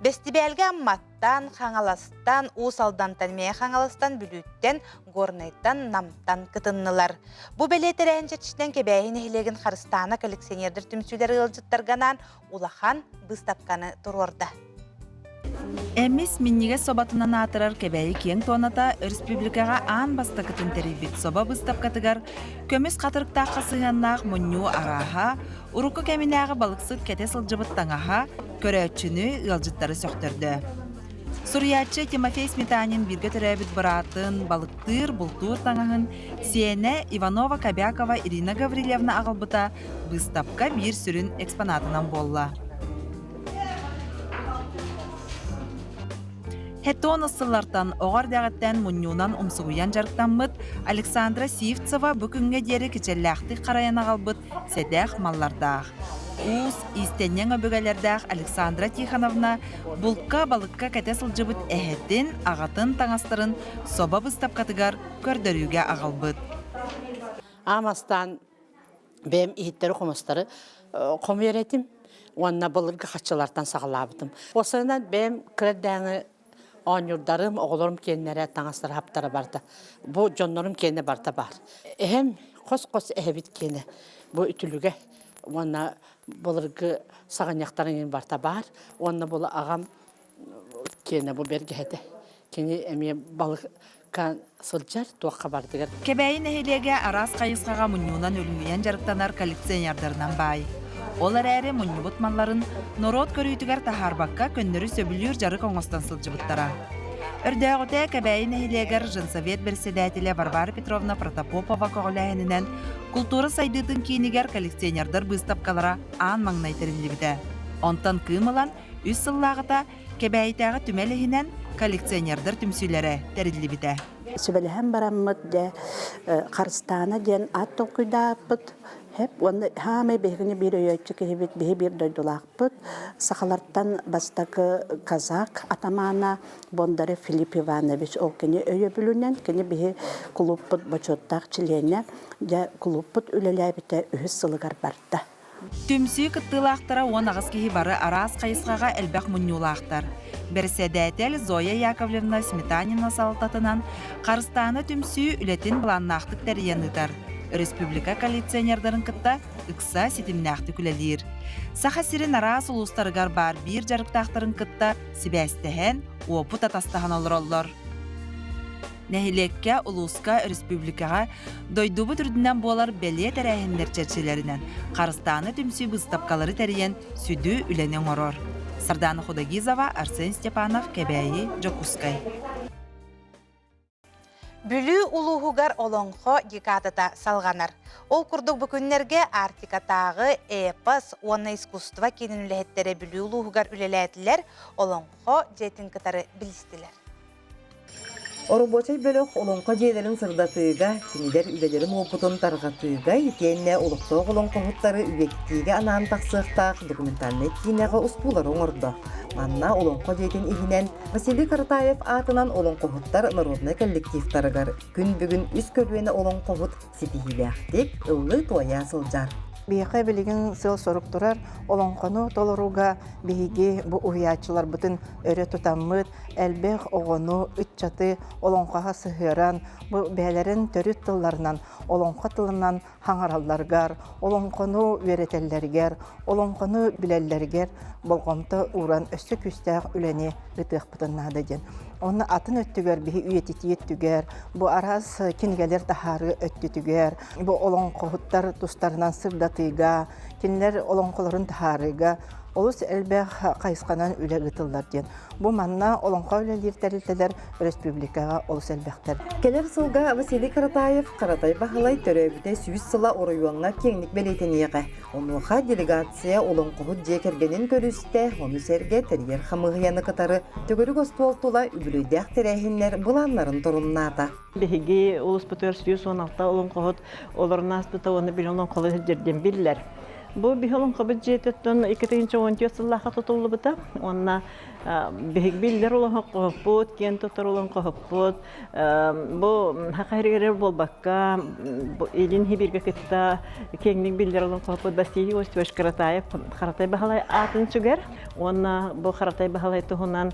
Бэстибээлгэ Амматтан, Хаҥаластан, Уус Алдантан, Мэйэ Хаҥаластан, Бүлүүттэн, Горнайтан, Намтан кытыннылар. Бу бэлиэ тэрээһин чэрчитинэн Кэбээйи нэһилиэгин Харыстаана коллекционердар түмсүүлэр ыалдьыттарга анаан улахан быыстапканы туруорда. Эмис минньигэс соботунан аатырар Кэбээйи киэҥ туоната өрөспүүбүлүкэҕэ аан бастакытын тэрийбит собо быыстапкатыгар көмүс хатырыктаахха сыһыаннаах мунньуу арааһа, урукку кэминээҕи балыксыт кэтэ сылдьыбыт таҥаһа көрөөччүнү, ыалдьыттары сөхтөрдө. Суруйааччы Тимофей Сметанин бииргэ төрөөбүт быраатын, балыктыыр, бултуур таҥаһын сиэнэ Иванова-Кобякова Ирина Гаврильевна аҕалбыта быыстапка биир сүрүн экспонатынан буолла. Хетон сыллартан оҕо эрдэҕиттэн мунньуунан умсугуйан дьарыктаммыт Александра Сивцева бу күҥҥэ диэри кичэллээхтик харайан аҕалбыт сэдэх маллардаах. Уус, иистэнньэҥ өбүгэлэрдээх Александра Тихоновна булка, балыкка кэтэ сылдьыбыт эһэтин, аҕатын таҥастарын собо быыстапкатыгар көрдөрүүгэ аҕалбыт. Аамастаан бэйэм иһиттэри-хомустары хомуйар этим уонна былыргы хаччылартан саҕалаабытым. Уопсайынан бэйэм кыра эрдээҥи оонньуурдарым, оҕолорум киэннэрэ, таҥастара хаптара барда. Бу дьоннорум киэнэ барда баар. Эһэм хос-хос эһэбит киэнэ бу үтүлүгэ уонна былыргы саҕынньахтарын барта баар. Уонна бұл аҕам киэнэ бу бэргэһэтэ. Кини эмиэ балык сылдьар туохха бардыгар. Кэбээйи нэһилиэгэ араас хайысхаҕа мунньуунан үлүһүйэн дьарыктанар коллекционердарынан баай. Ол эрээри мунньубут малларын норуот көрүүтүгэр таһаарбакка көннөрү сөбүлүүр дьарык оҥостон сылдьыбыттара. Өрдөөҕүтэ Кэбээйи нэһилиэгэр женсовет бэрэссэдээтэлэ Варвара Петровна Протопопова көҕүлээһининэн култуура сайдыытын киинигэр коллекционердар быыстапкалара аан маҥнай тэриллибитэ. Онтон кыым ылан үс сыллааҕыта Кэбээйитээҕи түмэл иһинэн коллекционердар түмсүүлэрэ тэриллибитэ. Сүбэлэһэн бараммыт дьэ Харыстаана диэн аат толкуйдаабыппыт. Хэп уонна хаамай биһигини биир өйөөччү киһибит, биһи биир дойдулаахпыт. Сахалартан бастакы казак атамаана Бондарев Филипп Иванович ол кини өйөбүлүнэн кини биһи кулууппут бочуоттаах чилиэнэ дьэ кулууппут үлэлээбитэ үһүс сылыгар барда. Түмсүү кыттыылаахтара 18 киһи бары араас хайысхаҕа элбэх мунньуулаахтар. Бэрэссэдээтэл Зоя Яковлевна Сметанина салалтатынан Харыстаана түмсүү үлэтин былааннаахтык тэрийэн ыытар. Республика коллекционердарын кытта ыкса ситимнээхтик үлэлиир. Саха сирин араас улуустарыгар баар биир дьарыктаахтарын кытта сибээстэһэн, уопут атастаһан олороллор. Нэһилиэккэ, улууска, республикаҕа дойдубут үрдүнэн буолар бэлиэ тэрээһиннэр чэрчилэринэн Харыстаана түмсүү быыстапкалары тэрийэн сүдү үлэни оҥорор. Сардаана Худогизова, Арсен Степанов, Кэбээйи, Дьокуускай. Бүлүү улууһугар олоҥхо декадата салҕанар. Ол курдук бу күннэргэ Арктикатааҕы эпос уонна искусство киинин үлэһиттэрэ Бүлүү улууһугар үлэлээтилэр, олоҥхо дьиэтин кытары билистилэр. Оробуочай бөлөх олоҥхо дьиэлэрин сырдатыыга, кинилэр үлэлэрин уопутун тарҕатыыга итиэннэ олохтоох олоҥхоһуттары үйэтитиигэ анаан тахсыахтаах документальнай киинэҕэ устуулары оҥордо. Манна олоҥхо дьиэтин иһинэн Василий Каратаев аатынан олоҥхоһуттар народнай коллективтарыгар күн бүгүн үс көлүөнэ олоҥхоһут ситиһиилээхтик ыллыы-туойа сылдьар. Биһиэхэ билигин сыал-сорук турар олоҥхону толорууга биһиги бу уһуйааччыларбытын өрө тутаммыт, элбэх оҕону, ыччаты олоҥхоҕо сыһыаран, бу бэйэлэрин төрүт тылларынан, олоҥхо тылынан хаҥаралларыгар, олоҥхону үөрэтэллэригэр, олоҥхону билэллэригэр болҕомто ууран өссө күүстээх үлэни ыытыахпытын наада диэн. Онно атын өттүгэр биһи үйэтитии өттүгэр, бу араас кинигэлэр таһаарыы өттүтүгэр, бу олоҥхоһуттар тустарынан сырдатыыга, кинилэр олоҥхолорун таһаарыыга олус элбэх хайысханан үлэ ыытыллар диэн. Бу манна олоҥхо үлэлиир тэрилтэлэр республикаҕа олус элбэхтэр. Кэлэр сылга Василий Каратаев Каратай Баһылай төрөөбүтэ сүүс сыла оройуоҥҥа киэҥник бэлиэтэниэҕэ. Онуоха делегация олоҥхоһут дьиэ кэргэнин көрүстэ, ону сэргэ тэрийэр хамыыһыйаны кытары төгүрүк остуол тула үбүлүөйдээх тэрээһиннэр былааннарын торумнаата. Биһиги улууспутугар 116 олоҥхоһут олорон ааспыта уонна били олоҥхолуу сылдьар диэн биллэр. Бу биһи олоҥхобут дьиэтиттэн 2014 сыллаахха тутуллубута. Уонна биһиги биллэр олоҥхоһуппут, киэн туттар олоҥхоһуппут. Бу саха сиригэр буолбакка, Илин Сибииргэ кытта киэҥник биллэр олоҥхоһуппут Василий Осипович Каратаев Харатай Баһылай аатын сүгэр. Уонна бу Харатай Баһылай туһунан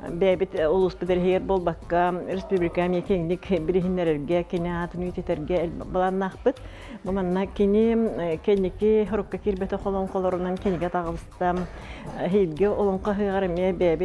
бэйэбит улууспут иһигэр буолбакка, республика эмиэ киэҥник билиһиннэрэргэ, кини аатын үйэтитэргэ былааннаахпыт. Бу манна кини кэнники сорукка киирбэтэх олоҥхолорунан кинигэ таҕыста. Эһиилги олоҥхо ыһыаҕар эмиэ бэйэбит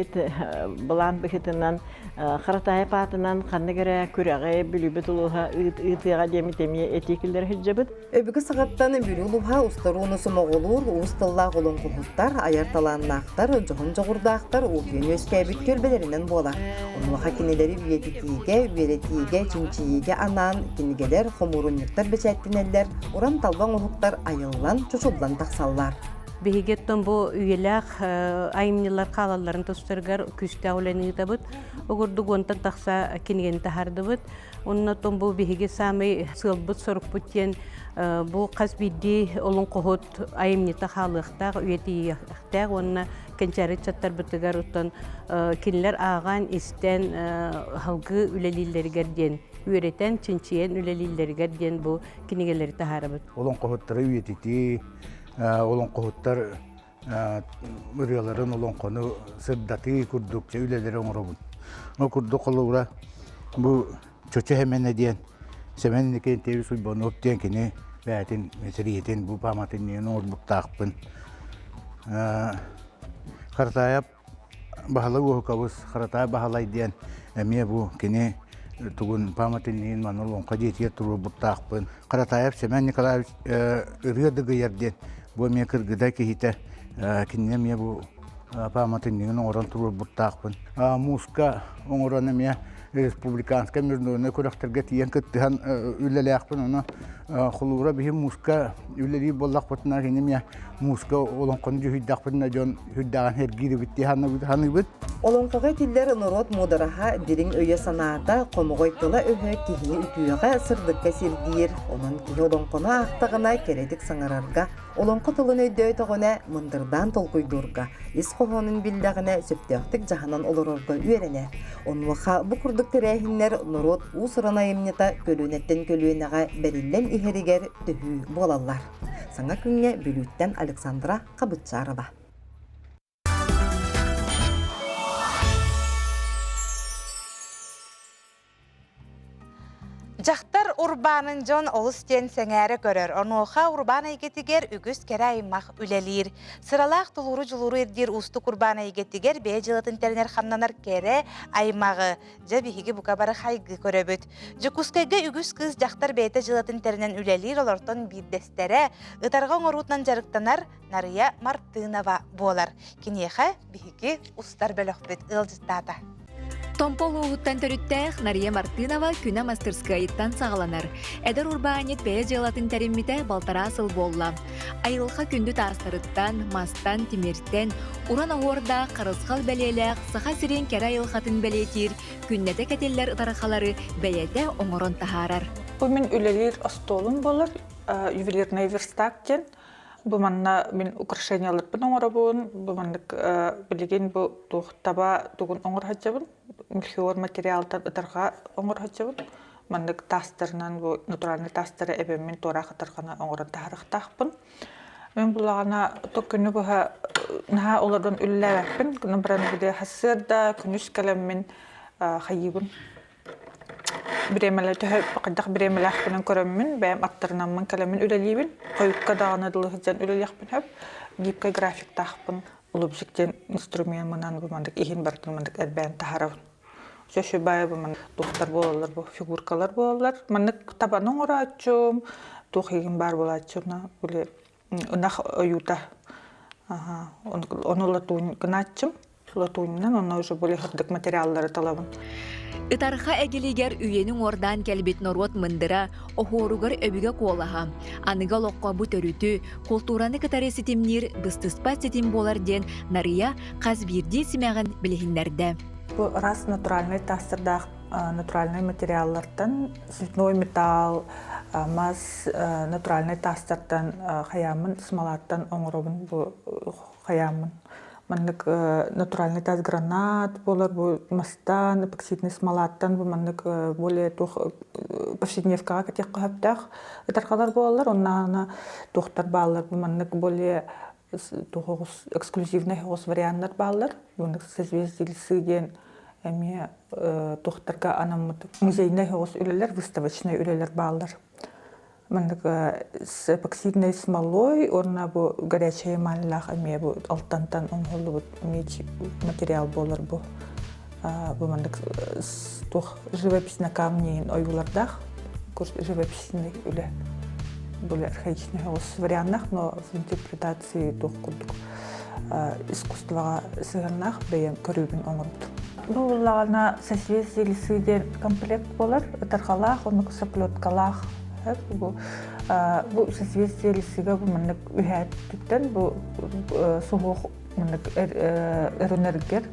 былаан быһыытынан Харатаайап аатынан ханнык эрэ күрэҕи Бүлүүбүт улууһа ыытыаҕа диэммит эмиэ этии киллэрэ сылдьабыт. Өбүгэ саҕаттан Бүлүү улууһа устар ууну сомоҕолуур уус тыллаах олоҥхоһуттар, айар талааннаахтар, дьоһун дьоҕурдаахтар уутуйан үөскээбит түөлбэлэринэн буолар. Онуоха кинилэри үйэтитиигэ, үөрэтиигэ, чинчийиигэ анаан кинигэлэр, хомуурунньуктар бэчээттэнэллэр, уран талба оҥоһуктар айыллан, чочуллан тахсаллар. Биһиги оттон бу үйэлээх айымньылар хаалалларын тустарыгар күүстээх үлэни ыытабыт. Угурдук уонтан тахса кинигэни таһаардыбыт. Онно оттон бу биһиги саамай сыалбыт-сорукпут диэн бу хас биирдии олоҥхоһут айымньыта хаалыахтаах, үйэтийиэхтээх уонна кэнчээри ыччаттарбытыгар оттон кинилэр ааҕан, истэн салгыы үлэлииллэригэр диэн үөрэтэн, чинчийэн үлэлииллэригэр диэн бу кинигэлэри таһаарабыт. Олоҥхоһуттары үйэтитии, олоҥхоһуттар ырыаларын олоҥхону сырдатыы курдук үлэлэри оҥоробун. Ол курдук холобура бу Чочу Сэмэнэ диэн Сэмэн Иннокентьевич Уйбанов диэн кини бэйэтин мэтириэтин бу пааматынньыгын оҥорбуттаахпын. Харатаайап Баһылай Уоһукабыс Харатаай Баһылай диэн эмиэ бу кини тугун пааматынньыгын манна олоҥхо дьиэтигэр туруорбуттаахпын. Харатаайап Сэмэн Николаевич ырыа дыгыйар диэн бу эмиэ кыргыдай киһитэ кинини эмиэ бу пааматынньыгын оҥорон туруорбуттаахпын. Мууска оҥорон эмиэ республиканскай международнай күрэхтэргэ тиийэн кыттыһан үлэлээхпин. Ону холобура биһи мууска үлэлиир буоллахпытына кини эмиэ мууска олоҥхону дьүһүйдэхпитинэ дьон сүрдээҕин сэргиирибит дии саныыбыт. Олоҥхоҕо этиллэр норуот муудараһа, дириҥ өйө-санаата, хомоҕой тыла-өһө киһини үтүөҕэ, сырдыкка сирдиир. Онон киһи олоҥхону аахтаҕына кэрэтик саҥарарга, олоҥхо тылын өйдөөтөҕүнэ мындырдаан толкуйдуурга, ис хоһоонун биллэҕинэ сөптөөхтүк дьаһанан олорорго үөрэнэр. Онуоха бу курдук тэрээһиннэр норуот уус-уран айымньыта көлүөнэттэн көлүөнэҕэ бэриллэн иһэригэр төһүү буолаллар. Саҥа күҥҥэ Бүлүүттэн Александра Хабытчарова. Дьахтар урбаанын дьон олус диэн сэҥээрэ көрөр. Онуоха урбаан эйгэтигэр үгүс кэрэ аймах үлэлиир. Сыралаах тулууру-дьулууру ирдиир уустук урбаан эйгэтигэр бэйэ дьыалатын тэринэр хамнанар кэрэ аймаҕы дьэ биһиги бука бары хайгыы көрөбүт. Дьокуускайга үгүс кыыс дьахтар бэйэтэ дьыалатын тэринэн үлэлиир олортон биирдэстэрэ ытарҕа оҥоруутунан дьарыктанар Нарыйа Мартынова буолар. Киниэхэ биһиги устар бөлөхпүт ыалдьыттаата. Томпо улууһуттан төрүттээх Нария Мартынова күнэ мастырскыайыттан саҕаланар. Эдэр урбаанньыт бэйэ дьыалатын тэриммитэ балтараа сыл буолла. Айылҕа күндү таастарыттан, мастан, тимиртэн, уран оһуордаах харысхал бэлиэлээх Саха сирин кэрэ айылҕатын бэлиэтиир күннэтэ кэтиллэр ытархалары бэйэтэ оҥорон таһаарар. Бу мин үлэлиир остуолум буолар, ювелирный верстак диэн. Бу манна мин украшенияларбын оҥоробун, бу маннык билигин бу туох таба тугун оҥоро сылдьабын, мельхиор материалтан ытарҕа оҥоро сылдьабын. Маннык таастарынан бу натуральный таастары эбэммин туораах ытарҕаны оҥорон таһаарыахтаахпын. Мин буллаҕына то күнү быһа наһаа олорон үлэлээбэппин, гынан баран били сарсыарда күнүс кэлэммин хайыыбын Бириэмэлэ төһө хайдах бириэмэлээхпинэн көрөммүн, бэйэм аттарынаммын кэлэммин үлэлиибин. Хойукка даҕаны дылы сылдьан үлэлиэхпин сөп. Гибкэй графиктаахпын. Улубзик диэн инструмеммынан бу маннык иһин барытын маннык эрбээн таһарабын. Сөшүбай бу маннык туохтар буолаллар бу фигуркалар буолаллар. Маннык табаны оҥорооччум, туох иһин баар буолааччым били ынах ойуута. Ону латунь гынааччым. Латуньнан онно уже более хырдык материаллары талабын. Ытарха эгилигэр үйэни уҥуордаан кэлбит норуот мындыра, оһуоругар өбүгэ куолаһа. Аныгы олоххо бу төрүтү, култуураны кытары ситимниир быстыспат ситим буолар диэн Нарыйа хас биирдии симэҕин билиһиннэрдэ. Бу раз натуральный таастардаах натуральный материаллартан цветной металл, мас натуральный таастартан хайааммын смолаттан оҥоробун бу хайааммын. Маннык натуральный таас гранат буолар бу мастан, эпоксидный смолаттан бу маннык более туох повседневкаҕа кэтиэххэ сөптөөх ытарҕалар буолаллар. Оннаана туохтар бааллар бу маннык более туох эксклюзивный оҕус варианнар бааллар. Маннык созвездие диэн эмиэ туохтарга анаммыт музейнай оҕус үлэлэр, выставочнай үлэлэр бааллар. Маннык с эпоксидной смолой уонна бу горячая эмаллаах эмиэ бу алтантан оҥоһуллубут эмиэ материал буолар бу. Бу маннык туох живопись на камне ойуулардаах живописный үлэ более архаичный оҕус варианнах, но в интерпретации туох курдук искусствоҕа сыһыаннаах бэйэм көрүүбүн оҥорбутум. Бу буллаҕына созвездие лисы диэн комплект буолар, ытарҕалаах, оннук соплеткалаах. Бу бу созвездие лисыга бу маннык үһээттиттэн бу суһуох маннык өрүнэргэр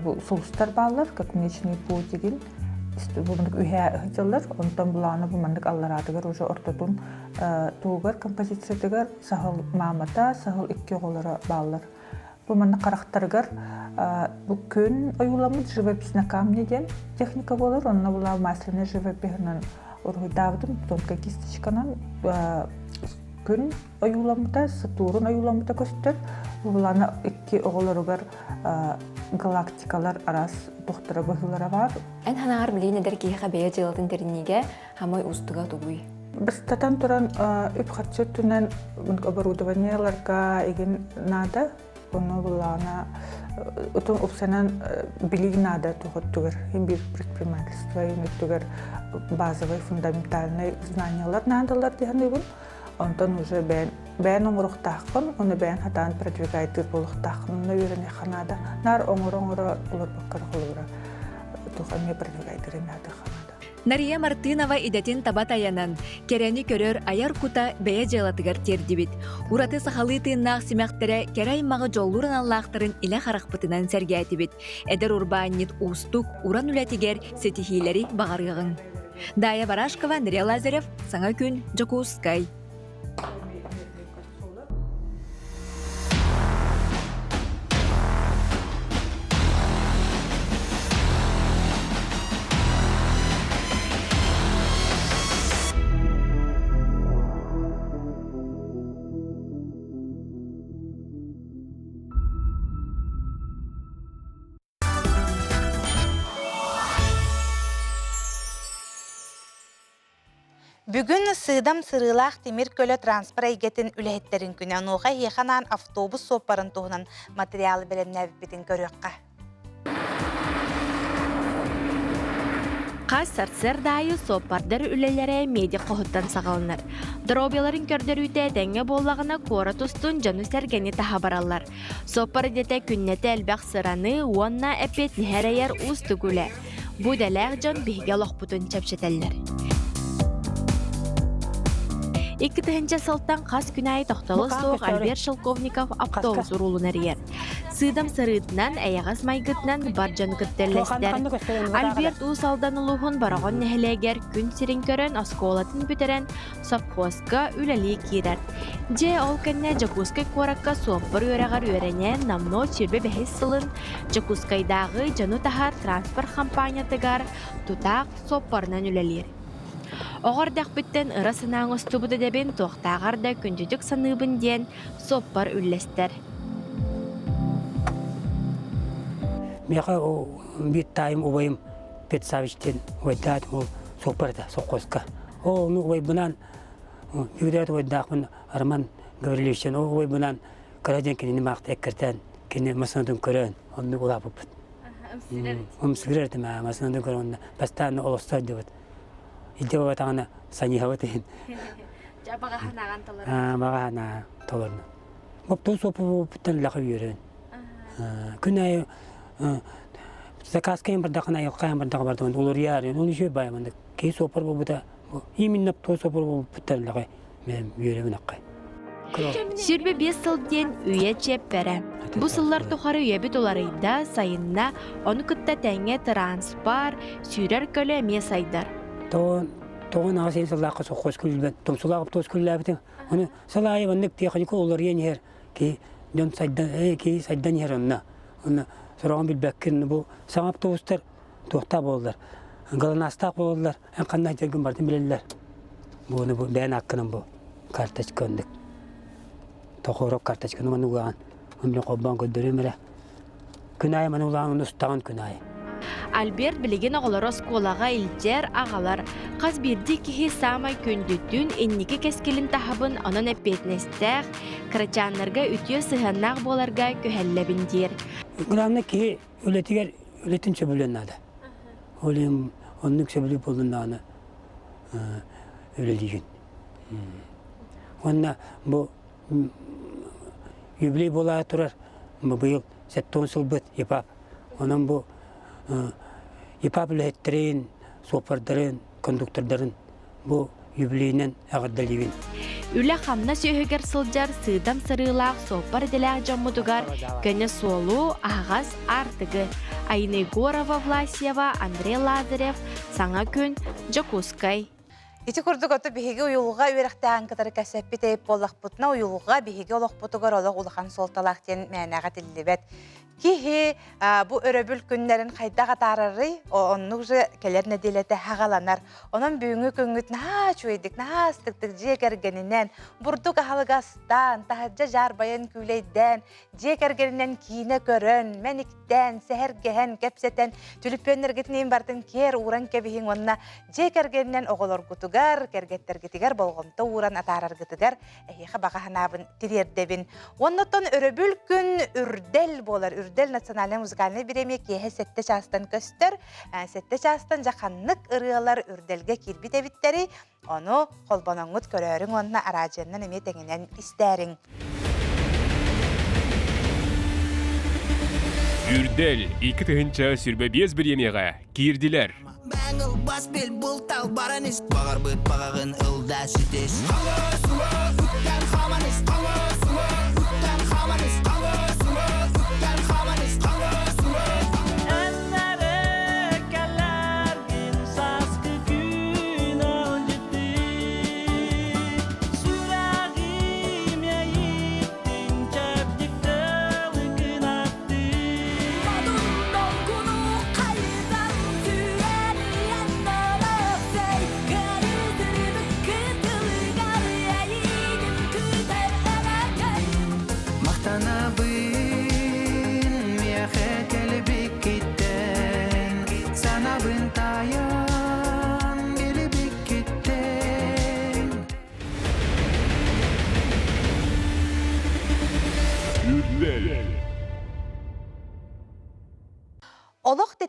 бу сулустар бааллар, как Млечный путь деген бу маннык үһээ ыһыллар, онтон булаана бу маннык аллараатыгар уже ортотун тугугар композициятыгар саһыл маамата, саһыл икки оҕолоро бааллар. Бу манна харахтарыгар бу күн ойууламмыт живопись на камне диэн техника буолар. Онно була масляный живопиһынан уруһуйдаабытым, тонкая кисточканан күн ойууламмыта, Сатурн ойууламмыта көстөр. Бу булана икки оҕолоругар галактикалар араас тухтара быһыылара баар. Эн санааҕар билигин эдэр киһиэхэ бэйэ дьыалатын тэриниигэ хамай уустуга тугуй? Бастатан туран, үп-харчы өттүнэн оборудованиеларга игин наада. Ону буллаҕына утум упсанан билии наада туох өттүгэр биир предпринимательство өттүгэр базовый фундаментальный знаниялар наадалар диһаныыбын. Онтон уже бэйэн бэйэн оҥоруохтааххын, ону бэйэн хатаан продвигайтыыр буолуохтааххын, онно үөрэниэххэ наада. Наар оҥоро-оҥоро олорбокко холобура туох эмиэ продвигайтыыр наада наада. Нария Мартынова идэтин таба тайанан, кэрэни көрөр айар кута бэйэ дьыалатыгар тиэрдибит. Ураты сахалыы тыыннаах симэхтэрэ кэрэ аймаҕы дьоллуур аналлаахтарын илэ харахпытынан сэргээтибит. Эдэр урбаанньыт уустук, уран үлэтигэр ситиһиилэри баҕарыаҕыҥ. Дая Барашкова, Андрей Лазарев, Саҥа күн, Дьокуускай. Бүгүн сыыдам сырыылаах тимир көлө транспорт эйгэтин үлэһиттэрин күнэ. Онуоха эһиэхэ анаан автобус суоппарын туһунан материалы бэлэмнээбиппитин көрүөххэ. Хас сарсыарда аайы суоппардар үлэлэрэ медик хоһуттан саҕаланар. Доруобуйаларын көрдөрүүтэ этэҥҥэ буоллаҕына куорат устун дьону-сэргэни таһа бараллар. Суоппар идэтэ күннэтэ элбэх сыраны уонна эппиэтинэһи эрэйэр уустук үлэ. Бу идэлээх дьон биһиги олохпутун чэпчэтэллэр. 2000 сылтан хас күн аайы тохтоло суох Альберт Шелковников автобус уруулун эрийэр. Сыыдам сырыытынан, эйэҕэс майгытынан бар дьону кытта үллэстэр. Альберт Уус Алдан улууһун Бороҕон нэһилиэгэр күн сирин көрөн, оскуолатын бүтэрэн, сопхуоска үлэлии киирэр. Дьэ, ол кэннэ Дьокуускай куоракка суоппар үөрэҕэр үөрэнэн, номнуо 25 сылын Дьокуускайдааҕы дьону таһар транспорт хампаанньатыгар тутаах суоппарынан үлэлиир. Оҕо эрдэхпиттэн ыра санаа оҥостубут идэбин туохтааҕар да күндүтүк саныыбын диэн суоппар үллэстэр. Миэхэ биир таайым убайым Петр Савич диэн убайдаат ол суоппар этэ совхозка. Ол ону убайбынаан Юрий убайдаахпын Роман Гаврильевичтан ол убайбынаан кыра диэн кинини маахта эккиртээн кини массыынатын көрөн оннук улааппыппыт. Умсугурар этим аа массыынатын көрөн онно бастаан олосто сылдьыбыт. Илдьэ барбатаҕына саньыһабыт иһин. Баҕа санааҕын толорор. Аа баҕа санаа толорно. Оптуобус суоппуттан лаха үөрэн. Күн аайы заказка бардахына айылҕа бардаҕа бардаман уларыйаар оны үчүгэй баайамандык киһи суоппар буолбута именно оптуобус суоппар буолбуттан лаха мен үөрэбин аккай. 25 сыл диэн үйэ чиэппэрэ. Бу сыллар тухары үйэбит уларыйда, сайынна, ону кытта тэҥҥэ тыраанспар, сүүрэр көлө эмиэ сайдар. Тоҕон аҕыс сыллаахха соххос күлбэт, томсулаах оптуобус күллээбитим. Ону сыл аайы маннык тиэхиньикэ уларыйан иһэр киһи дьон сайдан киһи сайдан иһэр онно. Онно сороҕун билбэккин бу саҥа автобустар туохтаах буолаллар, галанаастаах буолаллар, эн ханна сылдьаргын барытын билэллэр. Буону бу бэйэн ааккынан бу карточка оннук. Тохоороп карточканы маны угаҕын, онно холбоон көрдөрүөм эрэ. Күн аайы маны улаан устаҕын күн аайы. Альберт билигин оҕолору оскуолаҕа илдьэр, аҕалар. Хас биирдии киһи саамай күндүтүн, инники кэскилин таһабын, онон эппиэтинэстээх, кырачааннарга үтүө сыһыаннаах буоларга күһэллэбин диир. Главное киһи үлэтигэр үлэтин сөбүлүөн наада. Ол иһин оннук сөбүлүүр буоллуннаҕына үлэлиигин. Уонна бу юбилей буолаары турар быйыл 70 сылбыт ИПАП. Онон бу ИПАП үлэһиттэрин, суоппардарын, кондуктордарын бу юбилейинэн эҕэрдэлиибин. Үлэ-хамнас үөһүгэр сылдьар сыыдам сырыылаах суоппар идэлээх дьоммутугар көнө суолу, аһаҕас аартыгы. Айна Егорова, Власьева, Андрей Лазарев, Саҥа күн, Дьокуускай. Ити курдук ото биһиги уйулҕа үөрэхтээҕин кытары кэпсэппит эбит буоллахпытына, уйулҕа биһиги олохпутугар олох улахан суолталаах диэн мээнэҕэ этиллибэт. Киһи бу өрөбүл күннэрин хайдах атаарарый, оннук же кэлэр нэдиэлэтэ хаҕаланар. Онон бүгүҥҥү күҥҥүт наһаа үчүгэйдик, наһаа астыктык дьиэ кэргэнинэн, бурдук аһылыга астаан, таһырдьа дьаарбайан күүлэйдээн, дьиэ кэргэнинэн киинэ көрөн, мэниктээн, сэһэргэһэн, кэпсэтэн, түлүпүөннэргитин иһин барытын киэр ууран кэбиһиҥ уонна дьиэ кэргэнинэн оҕолоргутугар, кэргэттэргитигэр болҕомто ууран атаараргытыгар эһиэхэ баҕа санаабын тириэрдэбин. Уоннаттан өрөбүл күн Үрдэл буолар. Үрдэл национальнай музыкальнай бириэмийэ киэһэ 7 чаастан көстөр. 7 чаастан дьэ ханнык ырыалар Үрдэлгэ киирбит эбиттэрий? Ону холбоноҥҥут көрөөрүҥ уонна араадьыйаннан эмиэ тэҥинэн истээриҥ. Үрдэл 2025 бириэмийэҕэ киирдилэр. Бас бил бұл тал баран ис Бағарбыт бағағын ылда ситис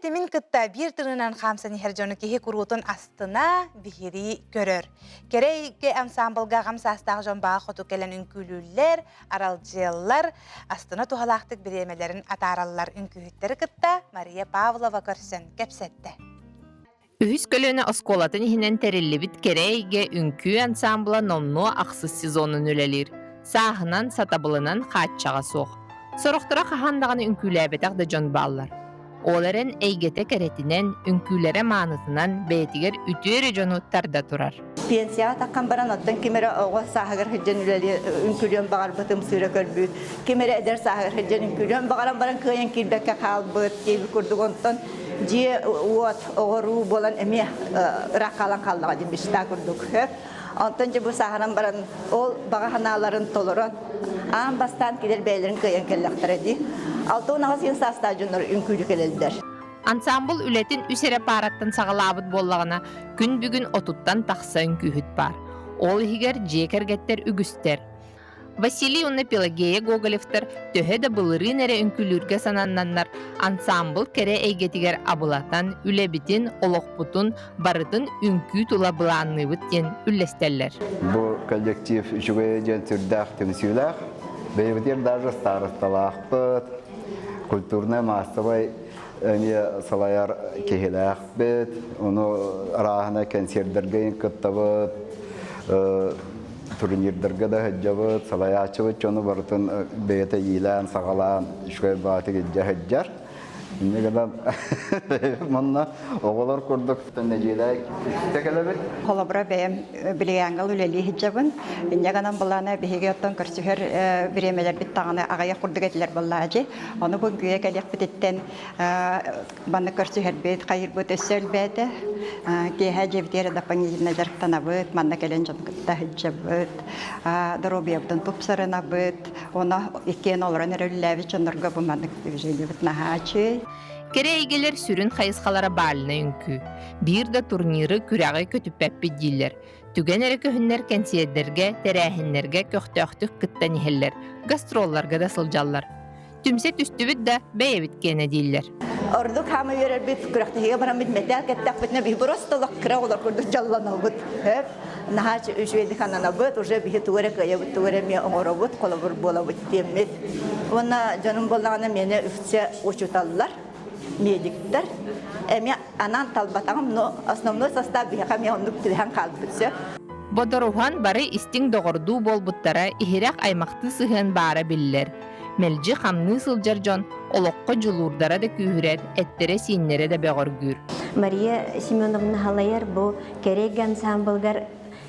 тэтимин кытта биир тылынан хаамсан иһэр дьону киһи куруутун астына, биһирии көрөр. Кэрэ эйгэ ансаамбылга аҕам саастаах дьон баҕа хоту кэлэн үҥкүүлүүллэр, аралдьыйаллар, астына туһалаахтык бириэмэлэрин атаараллар үҥкүүһүттэри кытта Мария Павлова көрсөн кэпсэттэ. Үһүс көлүөнэ оскуолатын иһинэн тэриллибит Кэрэ эйгэ үҥкүү ансаамбыла номнуо ахсыс сезонун үлэлиир. Сааһынан, сатабылынан хааччаҕа суох. Сорохторо хаһан даҕаны үҥкүүлээбэтэх да дьон бааллар. Ол эрэн эйгэтэ кэрэтинэн, үҥкүүлэрэ маанытынан бэйэтигэр үтүө эрэ дьону тарда турар. Пенсияҕа таххан баран оттон ким эрэ оҕо сааһыгар сылдьан үлэлии үҥкүүлүөн баҕарбыт ымсыыра көрбүт, ким эрэ эдэр сааһыгар сылдьан үҥкүүлүөн баҕаран баран кыайан киирбэккэ хаалбыт диэбит курдук онтон дьиэ-уот, оҕоруу буолан эмиэ ыраах хаалан хааллаҕа диэн мечта курдук. Онтон дьэ бу сааһыран баран ол баҕа санааларын толорон аан бастаан килэр бэйэлэрин кыайан кэллэхтэрэ дии. 68 сыл саастаах дьоннор үҥкүүлүү кэлэллэр. Ансаамбыл үлэтин үс эрэ паараттан саҕалаабыт буоллаҕына, күн бүгүн отуттан тахса үҥкүүһүт баар. Ол иһигэр дьиэ кэргэттэр үгүстэр. Василий уонна Пелагея Гоголевтар төһө да былырыын эрэ үҥкүүлүүргэ сананнаннар, ансаамбыл кэрэ эйгэтигэр абылатан, үлэбитин, олохпутун барытын үҥкүү тула былаанныыбыт диэн үллэстэллэр. Бу коллектив үчүгэй диэн сүрдээх түмсүүлээх. Бэйэбитигэр даже старосталаахпыт, культурнай-маассабай эмиэ салайар киһилээхпит, ону арааһына кэнсиэрдэргэ кыттабыт, турнирдарга да сылдьабыт, салайааччыбыт дьону барытын бэйэтэ иилээн-саҕалаан үчүгэй баҕатык илдьэ сылдьар. Инньэ гынан манна оҕолор курдук нэдиэлэ үстэ кэлэбит. Холобура бэйэм билигиҥҥэ үлэлии сылдьабын. Инньэ гынан былаана биһиги оттон көрсүһэр бириэмэлэрбит даҕаны аҕыйах курдук этилэр буоллаачы. Ону бу үҥкүүгэ кэлиэхпититтэн манна көрсүһэрбит, хайырбыт өссө элбээтэ. Киэһэ дьиэбитигэр дополнительно дьарыктанабыт, манна кэлэн дьону кытта сылдьабыт, доруобуйабытын тупсарынабыт. Ону иккиэн олорон эрэ үлэлээбит дьоннорго бу маннык движениебыт наһаа үчүгэй. Кэрэ эйгэлэр сүрүн хайысхалара бальнай үҥкүү. Биир да турниры, күрэҕи көтүппэппит дииллэр. Түгэн эрэ көһүннэр кэнсиэрдэргэ, тэрээһиннэргэ көхтөөхтүк кыттан иһэллэр, гастролларга да сылдьаллар. Түмсэ түстүбүт да бэйэбит киэнэ дииллэр. Ордук хаама үөрэрбит, күрэхтэһиигэ бараммыт мэтээл кэттэхпитинэ биһи просто олох кыра оҕолор курдук дьоллонобут. Хөп, наһаа үчүгэйдик ананабыт, уже биһи тугу эрэ кыайабыт, тугу эрэ эмиэ оҥоробут, холобур буолабыт диэммит. Уонна дьонум буоллаҕына миэнэ үксэ учууталлар, медиктэр. Эмиэ анаан талбатаҕым, но основной состав биһиэхэ эмиэ оннук түбэһэн хаалбыт сөп. Бодоруһан бары истиҥ доҕордуу буолбуттара иһирэх аймахтыы сыһыан баара биллэр. Мэлдьи хамныы сылдьар дьон олоххо дьулуурдара да күүһүрэр, эттэрэ-сииннэрэ да бөҕөргүүр. Мария Семеновна Халайар бу Кэрэйгэ ансаамбылыгар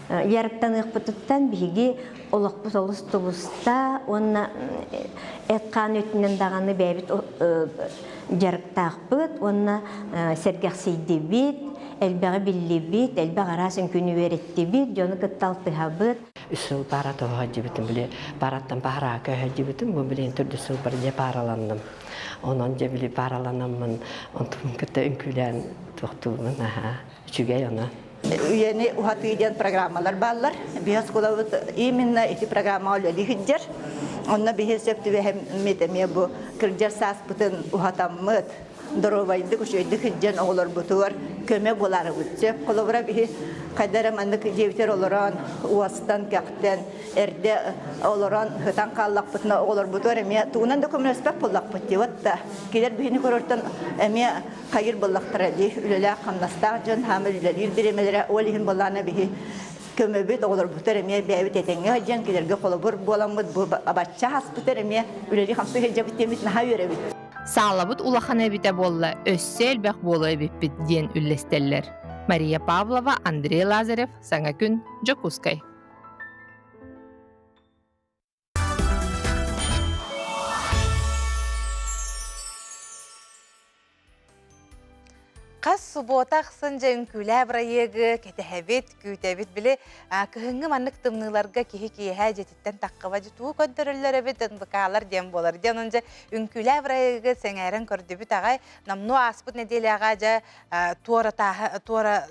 дьарыктаныахпытыттан биһиги олохпут олус тубуста уонна эт-хаан өттүнэн даҕаны бэйэбит дьарыктаахпыт уонна сэргэхсийдибит, элбэҕи биллибит, элбэх араас үҥкүүнү үөрэттибит, дьону кытта алтыһабыт. Үс сыл пара тоҕо сылдьыбытым, били параттан параҕа көһө сылдьыбытым, бу билигин төрдүс сылбар дьэ параланным. Онон дьэ били параланаммын, онтум кытта үҥкүүлээн туохтуубун, аһаа, үчүгэй ону. Үйэни уһатыы диэн программалар бааллар. Биһи оскуолабыт именно ити программаҕа үлэлии сылдьар. Онно биһи сөп түбэһэммит эмиэ бу кырдьар сааспытын уһатаммыт, доруобайдык, үчүгэйдик сылдьан оҕолорбутугар көмө буоларыбыт сөп. Холобура биһи хайда эрэ маннык дьиэбитигэр олорон, уостан, кэхтэн, эрдэ олорон сытан хааллахпытына оҕолорбутугар эмиэ тугунан да көмөлөспөт буоллахпыт дии. Вот да килэр биһини көрөртөн эмиэ хайыр буоллахтара дии үлэлээх-хамнастаах дьон хаама үлэлиир бириэмэлэрэ ол иһин буоллаана биһи көмөбүт оҕолорбутар эмиэ бэйэбит этэҥҥэ сылдьан кинилэргэ холобур буоламмыт бу абачча хаспытар эмиэ үлэлии-хамсыы сылдьабыт диэммит наһаа үөрэбит. Саалабыт улахан эбитэ буолла, өссө элбэх буолуо эбиппит диэн үллэстэллэр. Мария Павлова, Андрей Лазарев, Саҥа күн, Дьокуускай. Хас субуота ахсын дьэ үҥкүүлээ бырайыагы кэтэһэбит, күүтэбит. Били кыһыҥҥы маннык тымныыларга киһи киэһэ дьиэтиттэн таххыба дьэ тугу көрдөрөллөр эбит НВК-лар диэн буолар. Дьэ онон дьэ үҥкүүлээ бырайыагы сэҥээрэн көрдүбүт аҕай. Номнуо ааспыт нэдиэлэҕэ дьэ туора тааһы туора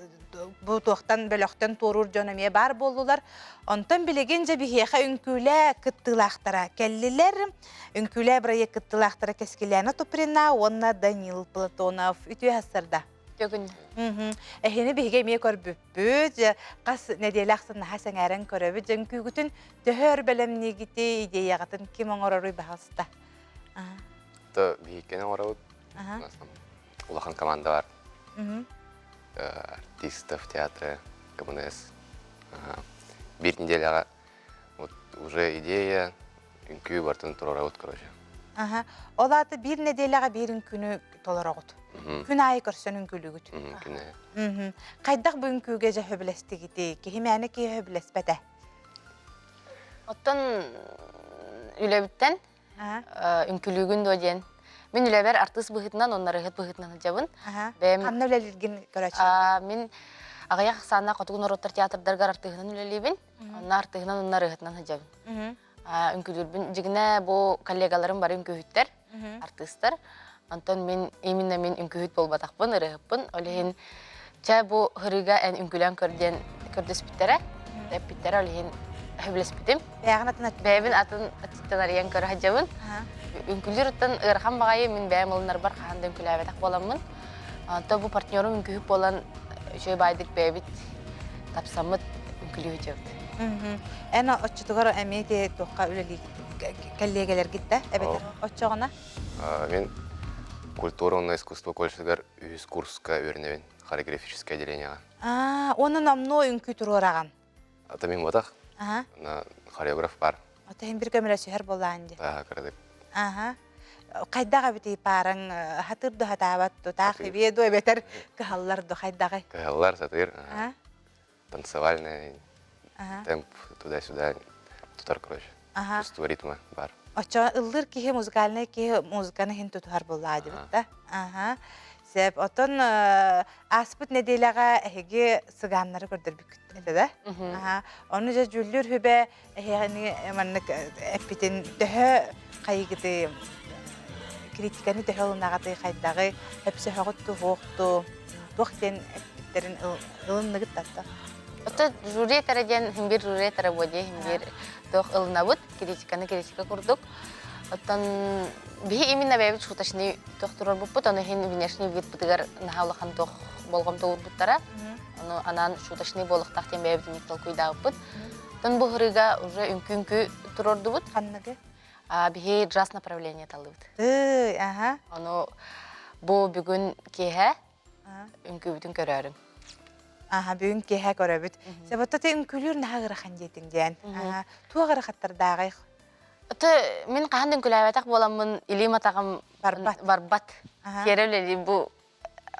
Бу туохтан бөлөхтөн туоруур дьон эмиэ баар буоллулар. Онтон билигин дьэ биһиэхэ үҥкүүлээ кыттыылаахтара кэллилэр. Үҥкүүлээ бырайыак кыттыылаахтара Кэскилээнэ Туприна уонна Данил Платонов. Үтүө сарда. Үтүө Эһини биһиги эмиэ көрбүппүт. Хас нэдиэлэ ахсын наһаа сэҥээрэн көрөбүт. Дьэ үҥкүүгүтүн төһө өр бэлэмниигитий, идеяҕытын ким оҥороруй баһалста? То биһиккини оҥоробут. Улахан команда бар. Артистов театра, КМНС. Биир неделяҕа вот уже идея, үҥкүү барытын туруорабыт, короче. Аха. Ол аата биир нэдиэлэҕэ биир үҥкүүнү толороҕут. Күн аайы көрсөн үҥкүүлүүгүт. Күн аайы. Хайдах бу үҥкүүгэ дьэ сөбүлэстигитий? Киһи мээнэ киһи сөбүлэспэтэ. Оттон үлэбиттэн үҥкүлүүгүн дуо диэн. Мин үлэбэр артыыс быһыытынан уонна ырыаһыт быһыытынан сылдьабын. Бэйэм Ханна үлэлииргин көрөөччү? Мин аҕыйах ахсааннаах хотугу норуоттар театрдарыгар артыыһынан үлэлиибин. Онно артыыһынан уонна ырыаһытынан сылдьабын. Үҥкүлүүрбүн дьигинэ бу коллегаларым бары үҥкүүһүттэр, артыыстар. Онтон мин именно мин үҥкүүһүт буолбатахпын, ырыаһыппын. Ол иһин чэ бу ырыга эн үҥкүлээн көр диэн көрдөспүттэрэ, эппиттэрэ, ол иһин сөбүлэспитим. Бэйэҕин атын Бэйэбин атын аттыттан арыйан көрө сылдьабын. Үҥкүлүүр оттон ыарахан баҕайы мин бэйэм ылынарбар хаһан да үҥкүлээбэтэх буоламмын. Онтон бу партнерум үҥкүүһүт буолан үчүгэй баайдык бэйэбит тапсаммыт үҥкүлүү сылдьабыт. Эн оччотугар эмиэ ити туохха үлэлии кэллиэгэлэргит да эбэтэр оччоҕуна? Мин культура уонна искусство колледжыгар үһүс курска үөрэнэбин хореографическое отделениеҕа. Аа, уонна номнуо үҥкүү туруораҕын. Ата мин буотах. Хореограф бар. Ата иһин бир көмөлөсүһэр буоллаан дии. Аа, кырадык. Аха. Хайдах эбитий паараҥ хатыр ду хатаабат ду таах ибиэ ду эбэтэр кыһаллар ду хайдаҕый? Кыһаллар сатыыр. Танцевальный темп туда-сюда тутар, короче. Чувство ритма бар. Оччо ыллыыр киһи музыкальный киһи музыканы иһин тутуһар буоллаа дибит да. Аха. Сеп, отон ааспыт нэдиэлэҕэ эһиги сыгааннары көрдөрбүккүт этэ да? Аха. Ону дьэ дьүүллүүр хүбэ эһиэхини маннык эппитин төһө хайыгыты критиканы төһө ылынаҕытый хайдаҕы өпсөһөҕүт туһуохту туох диэн эппиттэрин ылынныгыт татта? Ото жюри этэрэ диэн хим бир жюри этэрэ буо дии хим бир туох ылынабыт критиканы критика курдук. Оттон биһи именно бэйэбит шуточный туох турарбыппыт, ону иһин внешний видпытыгар наһаа улахан туох болҕомто уурбуттара. Ону анаан шуточный буолуохтаах диэн бэйэбит инник толкуйдаабыппыт. Оттон бу ырыга уже үҥкүү-үҥкүү турордубут. Ханныгы? Биһи джаз направление таллыбыт. Ый, аха. Ону бу бүгүн киэһэ үҥкүүбүтүн көрөөрүҥ. Аха, бүгүн киэһэ көрөбүт. Себотто те үҥкүүлүүр наһаа ыарахан диэтиҥ диэн. Аха, туох ыарахаттардааҕый? Ото мин хаһан да үҥкүүлээбэтэх буоламмын илиим атаҕым барбат. Барбат. Тиэрэ үлэлиир бу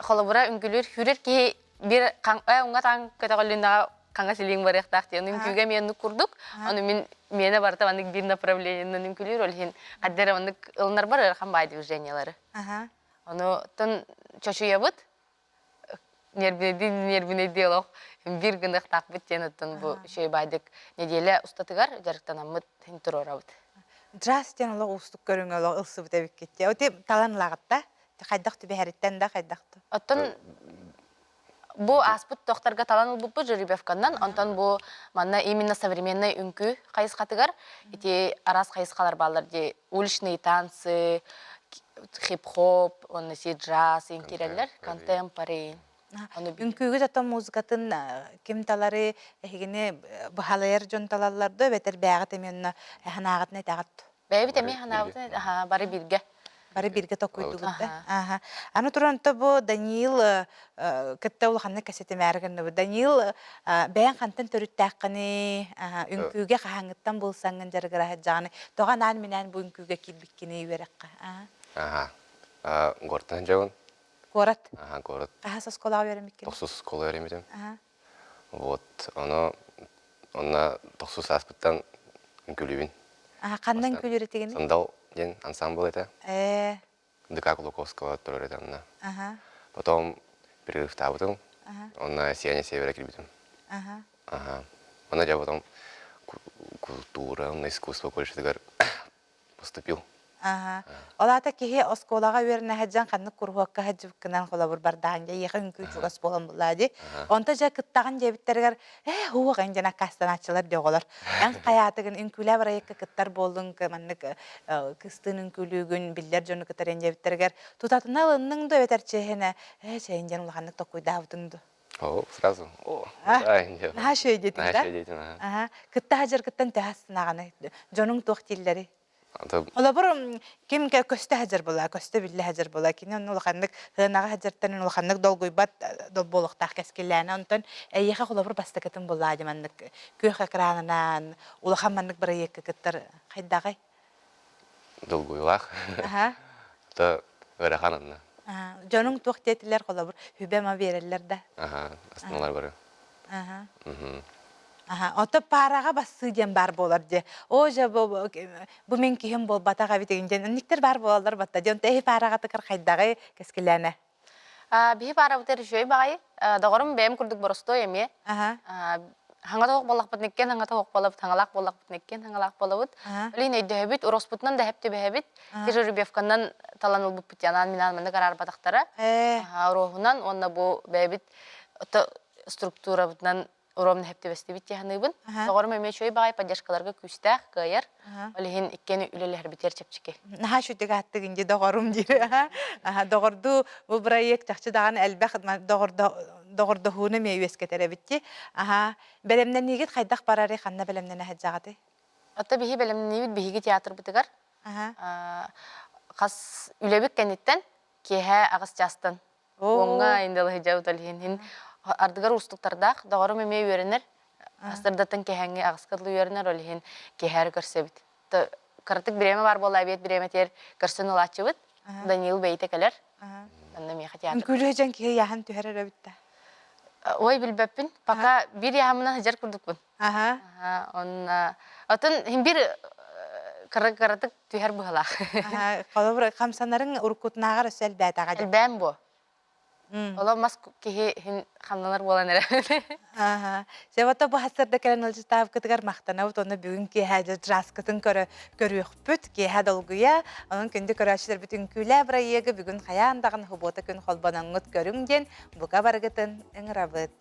холобура үҥкүүлүүр хүрэр киһи биир уҥа таҥ көтөҕүллүннэҕэ хаҥас илииҥ барыахтаах диэн үҥкүүгэ эмиэ оннук курдук. Ону мин миэнэ барыта маннык биир направлениенан үҥкүүлүүр ол иһин хайда эрэ оннук ылынарбар ыарахан баай движениелары. Ону тон чочуйабыт нервнэйдии нервнэйдии олох биир гыныахтаахпыт диэн оттон бу үчүгэй баайдык нэдиэлэ устатыгар дьарыктанаммыт иһин туруорабыт. Джаз диэн олох уустук көрүҥ олох ылсыбыт эбиккит. Оти талан ылаҕыт да? Хайдах түбэһэриттэн да хайдах да? Оттон бу ааспыт тохтарга талан ылбыппыт жеребьевканнан, онтон бу манна именно современный үҥкүү хайысхатыгар ити араас хайысхалар бааллар дии уличные танцы, хип-хоп, уонна си джаз киирэллэр, контемпори. Үҥкүүгүт оттон музыкатын ким талары эһигини быһалайар дьон талаллар да эбэтэр бээҕит эмиэ онно санааҕытын этэҕит Бэйэбит эмиэ санаабытын аха бары бииргэ. Бары бииргэ токуйдугут да. Аха. Аны туран бу Даниил кытта улаханнык кэсэтимээри гынныбыт. Даниил бэйэҥ хантан төрүттээххиний? Үҥкүүгэ хаһааҥҥыттан булсаҥҥын дьарыгыраһыдьаҕыный? Тоҕо анаан-минээн бу үҥкүүгэ киирбиккиний үөрэххэ? Аха. Гортан дьабын. Куорат? Аха, город. Хаһыс оскуолаҕа үөрэммиккин? Тохсус оскуола үөрэммитим. Вот, ону онно тохсус ааспыттан үҥкүүлүүбүн. Аха, ханна үҥкүүлүүр этигиний? Сандал диэн ансамбл этэ. Ээ. ДК Кулаковского турар этэ онно. Аха. Потом перерывтаабытым. Аха. Онно Сияние Севера киирбитим. Аха. Аха. Онно дьэ потом культура, онно искусство колледжыгар поступил. Аха. Ол аата киһи оскуолаҕа үөрэнэ сылдьан ханнык куруһуокка сылдьыбыккынан холобур бардаан дьэ эйиэхэ үҥкүү чугас буолан буллаа дии. Онто дьэ кыттаҕын диэбиттэригэр ээ һуох эн диэн аккаастанааччылар дии оҕолор. Эн хайаатыгын үҥкүүлээ бырайыакка кыттар буоллуҥ маннык кыстыын үҥкүүлүүгүн биллэр дьону кытары эн диэбиттэригэр тутатына ылынныҥ дуо эбэтэр чиэһинэ ээ чэйин диэн улаханнык токуйдаабытыҥ дуо? О, сразу. О, Наһаа үчүгэй диэтиҥ да? Аха. Кытта сылдьаргыттан төһө астынаҕыный? Дьонуҥ туох дииллэрий? Холобур, ким көстө сылдьар буолла, көстө биллэ сылдьар буолла, кини онно улаханнык сыанаҕа сылдьартан улаханнык долгуйбат буолуохтаах кэскиллээнэ. Онтон эйиэхэ холобур бастакытын буоллаа дии маннык күөх экранынан улахан маннык бырайыакка кыттар хайдаҕый? Долгуйулаах. Аха. То ыарахан онно. Дьонуҥ туох диэтилэр холобур сүбэ-ама биэрэллэр да? Аха, астыналар бары. Аха. Аха, ото паараҕа бассыы диэн баар буолар дии. Оо дьэ бу, бу мин киһим буолбатах эбит диэн инниктэр баар буолаллар батта диэн. Эһи паараҕатыгар хайдаҕый кэскилээнэ? Биһи паарабытыгар үчүгэй баҕайы. Доҕорум бэйэм курдук боростуой эмиэ. Хаҥа тоһох буоллахпытына иккиэн хаҥа тоһох буолабыт, хаҥалаах буоллахпытына иккиэн хаҥалаах буолабыт. Олин өйдөһөбүт, уроспутунан да эһэп түбэһэбит. Жеребьевканан талан ылбыппыт анаан минаан маннык араарбатахтара. Уруоһунан уонна бу бэйэбит структурабытынан уруом нэһэптибэстибит дии саныыбын. Доҕорум эмиэ үчүгэй баҕайы поддержкаларга күүстээх, кыайар. Ол иһин иккиэн үлэлэһэрбитигэр чэпчэки. Наһаа үчүгэй ааттыгын дии доҕорум диир. Доҕордуу бу бырайыак чахчы даҕаны элбэх доҕордоһууну эмиэ үөскэтэр эбит дии. Аха. Бэлэмнэниигит хайдах барарый, ханна бэлэмнэнэ сылдьаҕытый? Оттон биһи бэлэмнэниибит биһиги театрбытыгар. Хас үлэбит кэнниттэн киэһэ аҕыс чаастан Уоҥҥа индалыһыдьабыт ол иһин иһин ардыгар уустуктардаах. Доҕорум эмиэ үөрэнэр. Астардаттан киэһээҥҥи аҕыска дылы үөрэнэр, ол иһин киэһээри көрсөбүт. Кыратык бириэмэ баар буолла, эбиэт бириэмэтигэр көрсөн ылааччыбыт. Даниил бэйэтэ кэлэр. Онно миэхэ театр. Үҥкүүлүү сылдьан киһи ыйааһын түһэр эбит да. Ой, билбэппин. Пока биир ыйааһыммынан сылдьар курдукпун. Аха. Онно отон иһин биир кыра-кыратык түһэр быһалаах. Холобур, хамсанарыҥ уруккутунааҕар өссө элбээтэҕэ дии. Элбээн буо. Оло мас киһи иһин хамнанар буолан эрэ. Аха. Севата бу хасырда кэлэн ылдьытаабыкытыгар махтанабыт уонна бүгүн киэһэ дьаскытын көрө көрүөхпүт. Киэһэ долгуйа. Онон күндү көрөөччүлэрбит үҥкүүлээ бырайыагы бүгүн хайаан даҕаны субуота күн холбоноҥҥут көрүҥ диэн бука барыгытын ыҥырабыт.